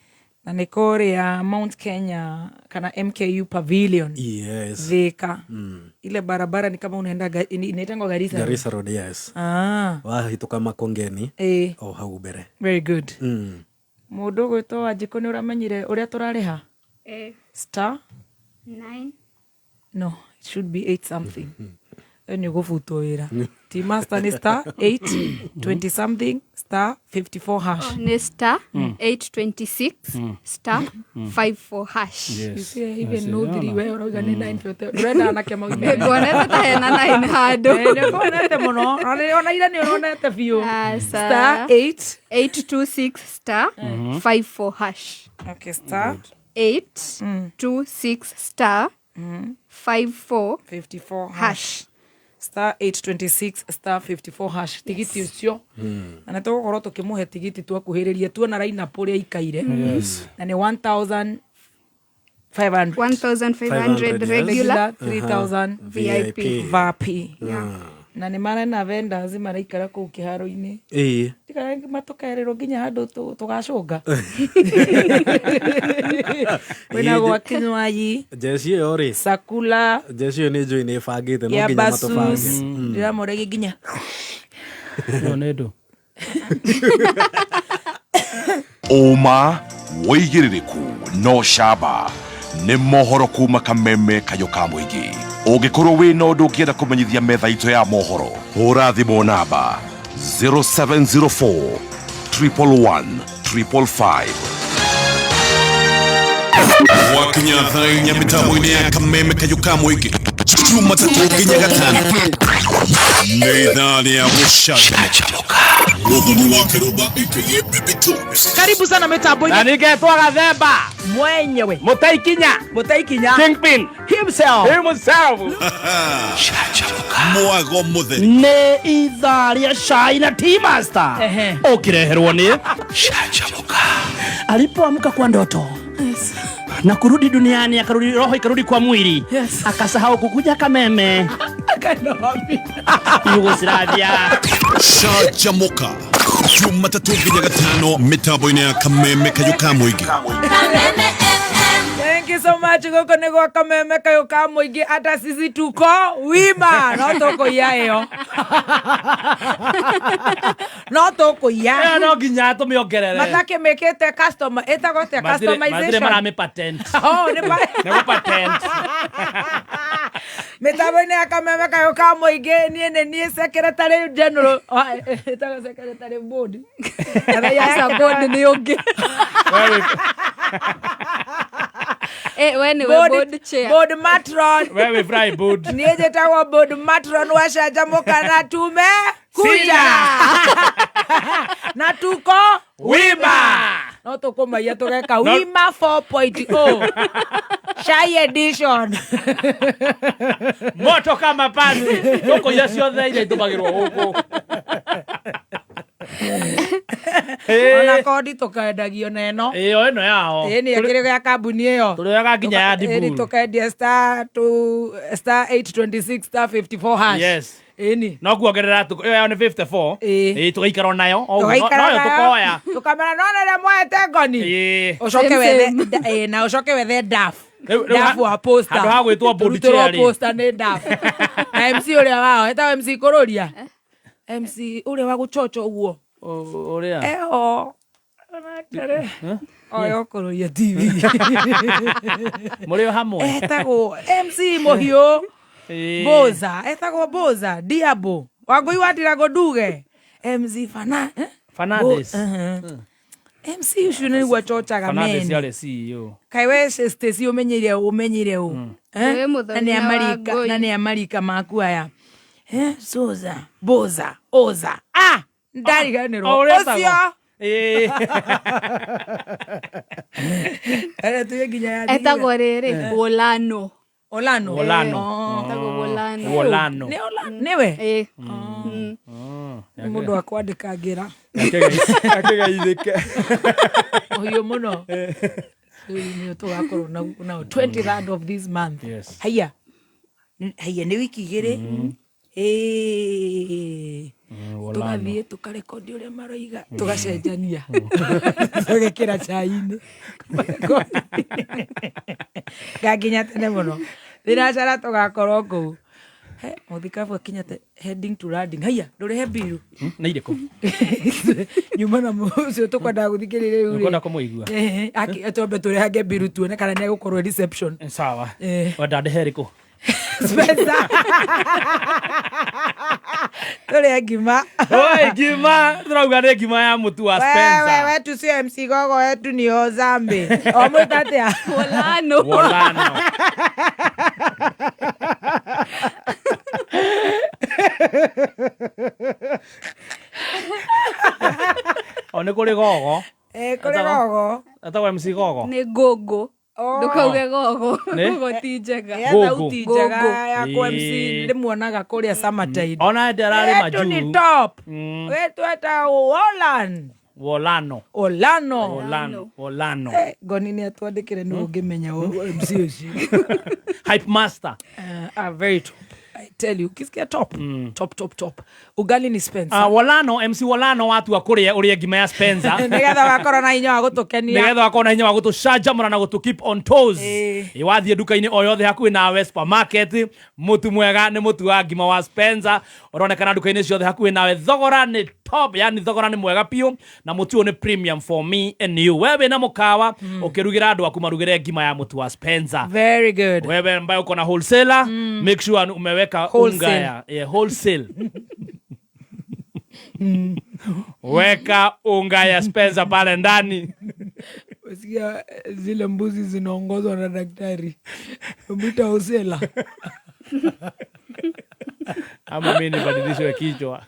Na nĩ kũrĩa Mount Kenya kana MKU Pavilion. Yes. Thika. Ile barabara ni kama unaenda inaitangwa Garissa Road. Garissa Road, yes. Ah. Wahĩtũka Makongeni. Ĩĩ. O hau mbere. Very good. Mũndũ ũgwĩtwo Wanjikũ nĩ ũramenyire ũrĩa tũrarĩha? Eh. Star? 9. No, it should be 8 something. Ĩyo nĩ ũgũbutwo wĩra. T master nĩ star 8 20 something star 54 hash. Oh, nĩ star 826 star 54 hash. You see, even no three we ũrauga nĩ 9 ndũrenda anake maumĩre. Nguonete ta hena 9 handũ. Eh, nĩ nguonete mũno. Ona ira nĩ ũronete biũ. Aca. Star 8 826 star 54 hash. Okay, star 826 star 54 54 hash. Star 826 star 54 hash. Tigiti ũcio. Na nĩ tũgũkorwo tũkĩmũhe tigiti twakuhĩrĩria tuona lineup ũrĩa ikaire. Yes. Na nĩ 1500. 1500 regular, 3000 VIP. VIP. Na nĩ marena vendors maraikara kũu kĩharo-inĩ. Ĩĩ. Tiga matũkaerĩrwo nginya handũ tũgacũnga. Kwĩna gwa kinywaji, Jeshi ĩyo rĩ. Sakula, Jeshi ĩyo nĩ njũĩ nĩ ĩbangĩte no ya nginya basus. matũbange. Ndĩramũregi nginya. Ĩyo nĩ ndũ. Ũma wĩigĩrĩrĩku no camba nĩ mohoro kuma kameme kayũ ka mũingĩ. Ũngĩkorwo wĩna ũndũ ũngĩenda kũmenyithia metha itũ ya mohoro, hũra thimũ namba 0704 111 555. Gwakinya thaa inya mĩtambo-inĩ ya kameme kayũ ka mũingĩ Jumatatũ nginya gatano nĩ ithaa rĩa gũcanjamũka. Mũthoni wa Kĩrũmba aka Baby Tops. Karibu sana mitambo-inĩ. Na ningetwo Gathemba. Mwenyewe. Mũtaikinya. Mũtaikinya. Kingpin. Himself. Himself. Mwago mũtheri. Nĩ ithaa rĩa cai na tea master. Ehe. Ũkĩreherwo nĩ alipoamka kwa ndoto na kurudi duniani, akarudi roho ikarudi kwa mwili. Yes. Akasahau kukuja Kameme. Akaenda wapi? Yugoslavia. Canjamũka Jumatatũ nginya gatano mĩtambo-inĩ ya kameme kayũ ka mũingĩ. Thank you so much. Gũkũ nĩ gwa Kameme kayũ ka mũingĩ, ata sisi tuko wima no tũkũiya ĩyo. No tũkũiya. Ĩyo no nginya tũmĩongerere. Matakĩmĩkĩte customer ĩtagwo atĩa? Matirĩ Customization. maramĩ patent. Oh, nĩ Nĩ gũ patent. Mĩtambo-inĩ ya Kameme kayũ ka mũingĩ, niĩ nĩ niĩ secretary general. Oh, ĩtagwo secretary board. Aca, board nĩ ũngĩ. Eh, we nĩwe board chair. Board matron. Wewe wĩ fry board. Niĩ njĩtagwo board matron wa Canjamũka na tume kuja na tuko wima no tũkũmaiya tũgeka wima 4.0 Chai edition. Moto kama pasi. Tũkũiya ciothe iria itũmagĩrwo gũkũ. Ona kodi tũkendagio na ĩno. Ĩyo ĩno yao. Ĩĩ nĩ ĩkĩrĩ ya kambuni ĩyo. Tũrĩoyaga nginya ya Ĩni Dibul. tũkendia star 2 star 826 star 54 hash. Yes. Ĩni. No kuongerera ĩyo yao nĩ 54. Ĩĩ. Ĩĩ tũgaikara nayo. O ũguo. Tũgaikara Noyo nayo. tũkoya. Tũkamera nona ĩrĩa mwaete ngoni. Ĩĩ. Ũcoke Same, wethe same. ĩĩ, na ũcoke wethe daf. Rĩu- rĩu Daf wa poster. handũ ha gwĩtwo board Tũrutĩrwo chair rĩ. poster nĩ daf. Na MC ũrĩa wao etagwo MC Kũrũria. MC ũrĩa wa gũchocho ũguo. Ũrĩa. Eho. Onake Oyo Kũrũria TV. Mũrĩ o hamwe. Etagwo MC Mũhiũ. Ĩĩ. Boza, etagwo Boza, Diabo. Wangũi wa Ndirango Nduge. MC Fana, eh? Fernandes. MC ũcio nĩguo acocaga Fernandes meni. yarĩ CEO. Kaĩ we Stacy ũmenyeire ũmenyeire ũ? Eh? Nĩwe Na mũthoni nĩ na amarika Wangũi. na nĩ amarika maku aya. Eh, Soza, Boza, Oza. Ah, ndariganĩrwo. O ũrĩa etagwo. Ũcio. Ĩĩ. Ere tuye nginya ya Etagwo rĩrĩ Wolano. Olano. Wolano. Oh. Etagwo Wolano. Wolano. Nĩ Olano. Nĩwe? Ĩĩ. Nĩ mũndũ wa kwandĩkangĩra. Akĩgeithĩke. Ũhiũ mũno. Rĩu nĩ tũgakorwo nao 23rd of this month. Yes. Haiya. Haiya nĩ wiki igĩrĩ. Ĩĩ. Tũgathiĩ tũkarekondi ũrĩa maroiga, tũgacenjania, tũgekĩra cai-inĩ ngakinya tene mũno thinacara, tũgakorwo kũu. He, mũthikabu akinya heading to landing. Haiya, ndũrĩhe mbiru. Nĩ irĩkũ? Nyuma na ũcio tũkwendaga gũthikĩrĩria rĩu rĩ. Ũkwenda kũmũigua? Twambe tũrehange mbiru tuone kana nĩ egũkorwo reception. Sawa. Wenda ndĩhe ĩrĩkũ? Spencer. Tũrĩe ngima. Oi, ngima tũrauga nĩ ngima ya mũtu wa Wewe Spencer. wetu sio MC Gogo, wetu ni Ozambe. Omwĩta atĩa? Wolano. Wolano. O nĩ kũrĩ gogo. Kũrĩ gogo. Etagwo MC Gogo. Nĩ ngũngũ. Ndũkauge gogo. Nĩ? Gogo ti njega. Ya Ngũngũ. thauti njega ya kwa MC Ĩĩ. ndĩmuonaga kũrĩa Summertide. Ona ndĩ ararĩma Wetu ni juu. top. Wetu etagwo Wolan. Wolano. Olano. Wolano. Wolano. Ngoni nĩ atwandĩkĩre nĩ ũngĩmenya MC ũcio. Hype master. Very top. I tell you, ukisikia top, top, top, top. Ugali ni Spencer. Wolano, MC Wolano watua kũrĩa ũrĩe ngima ya Spencer. Nĩgetha wakorwo na hinya wa gũtũkenia. Nĩgetha wakorwo na hinya wa gũtũcanjamũra na gũtũ keep on toes. Ĩ, wathiĩ nduka-inĩ o yothe hakuhĩ nawe, supermarket, mũtu mwega nĩ mũtu wa ngima wa Spencer ũronekana nduka-inĩ ciothe hakuhĩ nawe. Thogora nĩ top, yani thogora nĩ mwega biũ, na mũtu ũyũ nĩ premium for me and you. Wewe wĩna mũkawa, ũkĩrugĩra andũ aku marugĩre ngima ya mũtu wa Spencer. Very good. Wewe ambaye uko na wholesaler, make sure umeweka unga Wholesale. ya, yeah, wholesale. Weka unga ya Spencer pale ndani. Usikia zile mbuzi zinaongozwa na daktari. Mwita Hosela. Ama mimi nibadilishwe kichwa.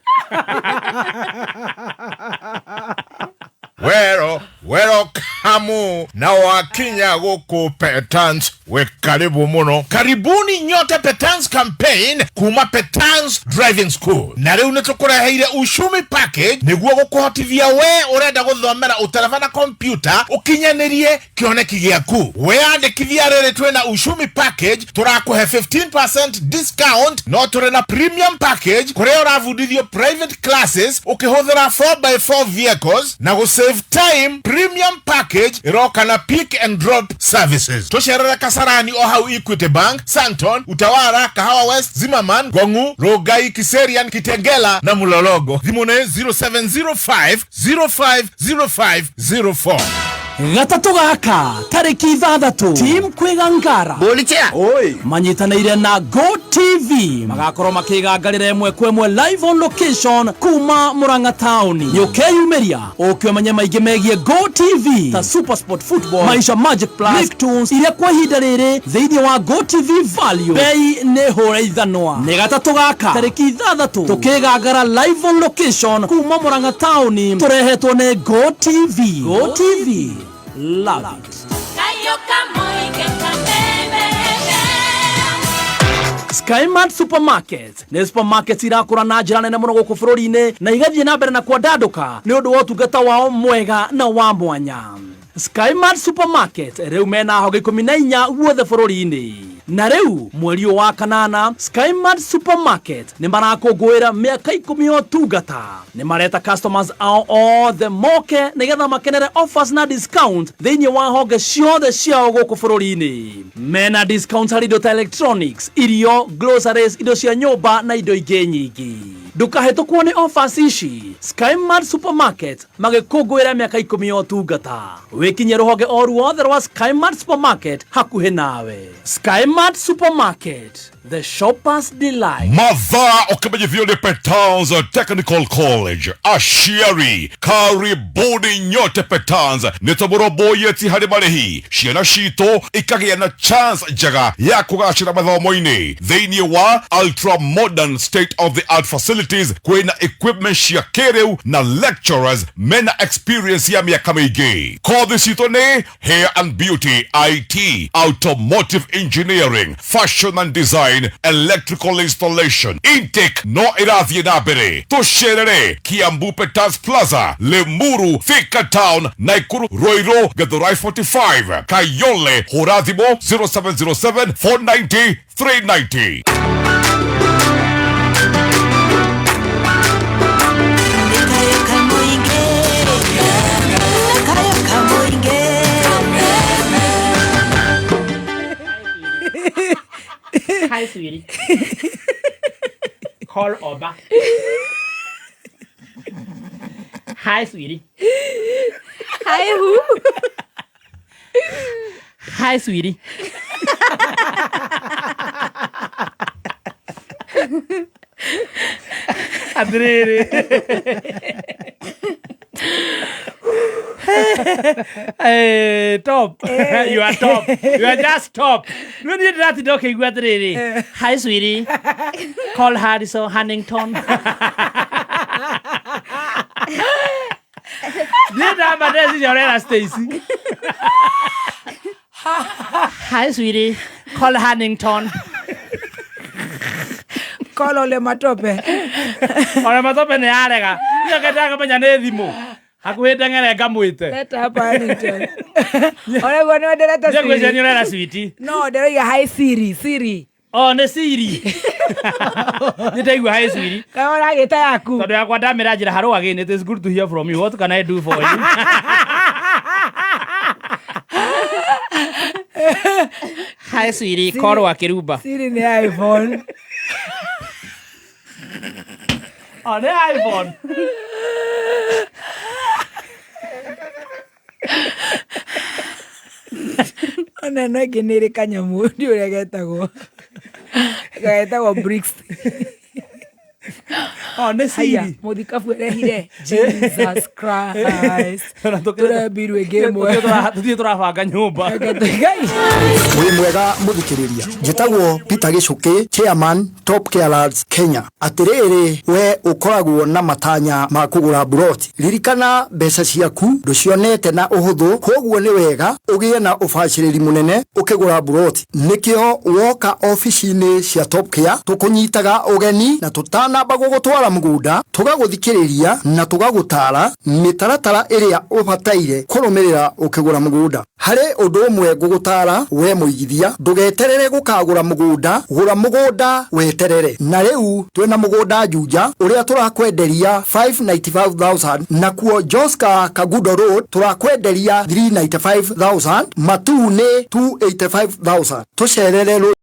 Wero wero kamu na wakinya guku Petans, we karibu muno. Karibuni nyote Petans campaign kuma Petans Driving School. Na riu nitukureheire ushumi package niguo gukuhotithia we urenda guthomera utereba na computer ukinyanirie kioneki giaku. Weyandikithia riri twina ushumi package turakuhe 15% discount, no turi na premium package kuria urabundithio private classes ukihuthira 4x4 vehicles na gu save time. Premium package iroka na pick and drop services. Tucerere Kasarani o hau Equity Bank, Santon, Utawara, Kahawa West, Zimmerman, Gongu, Rogai, Kiserian, Kitengela na Mulologo. Thimu nĩ 0705 050504. Gatatũ gaka tarĩki 6 team kwĩgangara manyitanĩire na Go TV magakorwo makĩgangarĩra ĩmwe kwa ĩmwe live on location kuma Murang'a town. Nĩũkeyumĩria ũke ũmenye maingĩ megiĩ Go TV ta Super Sport Football, Maisha Magic Plus, Nicktoons iria kwa ihinda rĩrĩ thĩinĩ wa Go TV Value bei nĩ hũra ithanwa. Nĩ gatatũ gaka tarĩki 6 tũkĩgangara live on location kuma Murang'a town, tũrehetwo nĩ Go TV. Go TV, love it. Skymart Supermarket nĩ supermarket irakũra na njĩra nene mũno gũkũ bũrũri-inĩ na igathiĩ na mbere na kwandandũka nĩ ũndũ wa ũtungata wao mwega na wa mwanya. Skymart Supermarket rĩu mena honge 14 guothe bũrũri-inĩ. Na rĩu mweri ũyũ wa kanana Skymart Supermarket nĩ marakũngũĩra mĩaka 10 ya ũtungata. Nĩ mareta customers ao othe moke nĩgetha makenere offers na discount thĩinĩ wa honge ciothe ciao gũkũ bũrũri-inĩ. Mena discount harĩ indo ta electronics, irio, groceries, indo cia nyũmba na indo ingĩ nyingĩ. Ndũkahĩtũkwo nĩ offers ici. Skymart Supermarket magĩkũngũĩra mĩaka 10 ya ũtungata. Wĩkinyie rũhonge o ruothe rwa Skymart Supermarket hakuhĩ nawe. Skymart Supermarket, the shopper's delight. Mathaa ũkĩmenyithio nĩ Petans Technical College. Aciari karibuni nyote Petans nĩ tũmũrũmbũyĩtie harĩ marĩhi. Ciana citũ ikagĩa na chance njega ya kũgacĩra mathomo-inĩ thĩinĩ wa ultra modern state of the art facilities. Kwĩna equipment cia kĩrĩu na lecturers mena experience ya mĩaka mĩingĩ. Kothi citũ nĩ hair and beauty, IT, automotive engineering, fashion and design, electrical installation. Intake no irathiĩ na mbere. Tũcerere Kiambu Petans Plaza, Limuru, Thika Town, Nakuru, Ruiru, Githurai 45, Kayole. Hũra thimũ 0707 490 390. Hi sweetie. Call Oba. Hi sweetie. Hi who? Hi sweetie. Atiriri. Hey, top. You are top. You are just top. No need that to ũkĩigua atĩrĩrĩ. Hi sweetie. Call Harrison Hannington. Niĩ ndamba ndeciria ũrera Stacy. Hi sweetie. Call Hannington. Call Ole Matope. Ole Matope nĩ yarega. Niĩ ngendaga kũmenya nĩ thimũ. Hakuhĩ ndeng'ere ngamwĩte. Leta hapa Hannington. Onaguo nĩ wenderete Niĩ ngwĩciria Siri. nĩ ũrera sweetie. No, ndĩroiga hi Siri, Siri. Oh, nĩ Siri. Nĩ ndaigua hi sweetie. Kana ũragĩta yaku. Tondũ yakwa ndamĩra njĩra hello again. It is good to hear from you. What can I do for you? Hi sweetie, call wa Kiruba. Siri nĩ iPhone. Oh, nĩ iPhone. Ona ĩno ĩngĩ nĩ ĩrĩ kanyamũ ndi ũrĩa getagwo. Getagwo bricks. Oh, nĩ Haya, Siri. mũthikabu erehire Jesus Christ. Tũrembirwo ĩngĩ ĩmwe. Tũthiĩ tũrabanga nyũmba. Wĩ mwega mũthikĩrĩria, njĩtagwo Peter Gĩcũkĩ, chairman Top Carers Kenya. Atĩrĩrĩ, we ũkoragwo na matanya ma kũgũra mburoti, ririkana mbeca ciaku ndũcionete na ũhũthũ, koguo nĩ wega ũgĩe na ũbacĩrĩri mũnene ũkĩgũra mburoti. Nĩkĩo woka obici-inĩ cia Top Care tũkũnyitaga ũgeni na tũtanamba gũgũtwara mũgũnda tũgagũthikĩrĩria na tũgagũtara mĩtaratara ĩrĩa ũbataire kũrũmĩrĩra ũkĩgũra mũgũnda. Harĩ ũndũ ũmwe ngũgũtara we mũigithia, ndũgeterere gũkagũra mũgũnda, gũra mũgũnda weterere. Na rĩu twĩna mũgũnda Juja ũrĩa tũrakwenderia 595,000, nakuo Joska Kagudo Road tũrakwenderia 395,000, Matuu nĩ 285,000. Tũcerere.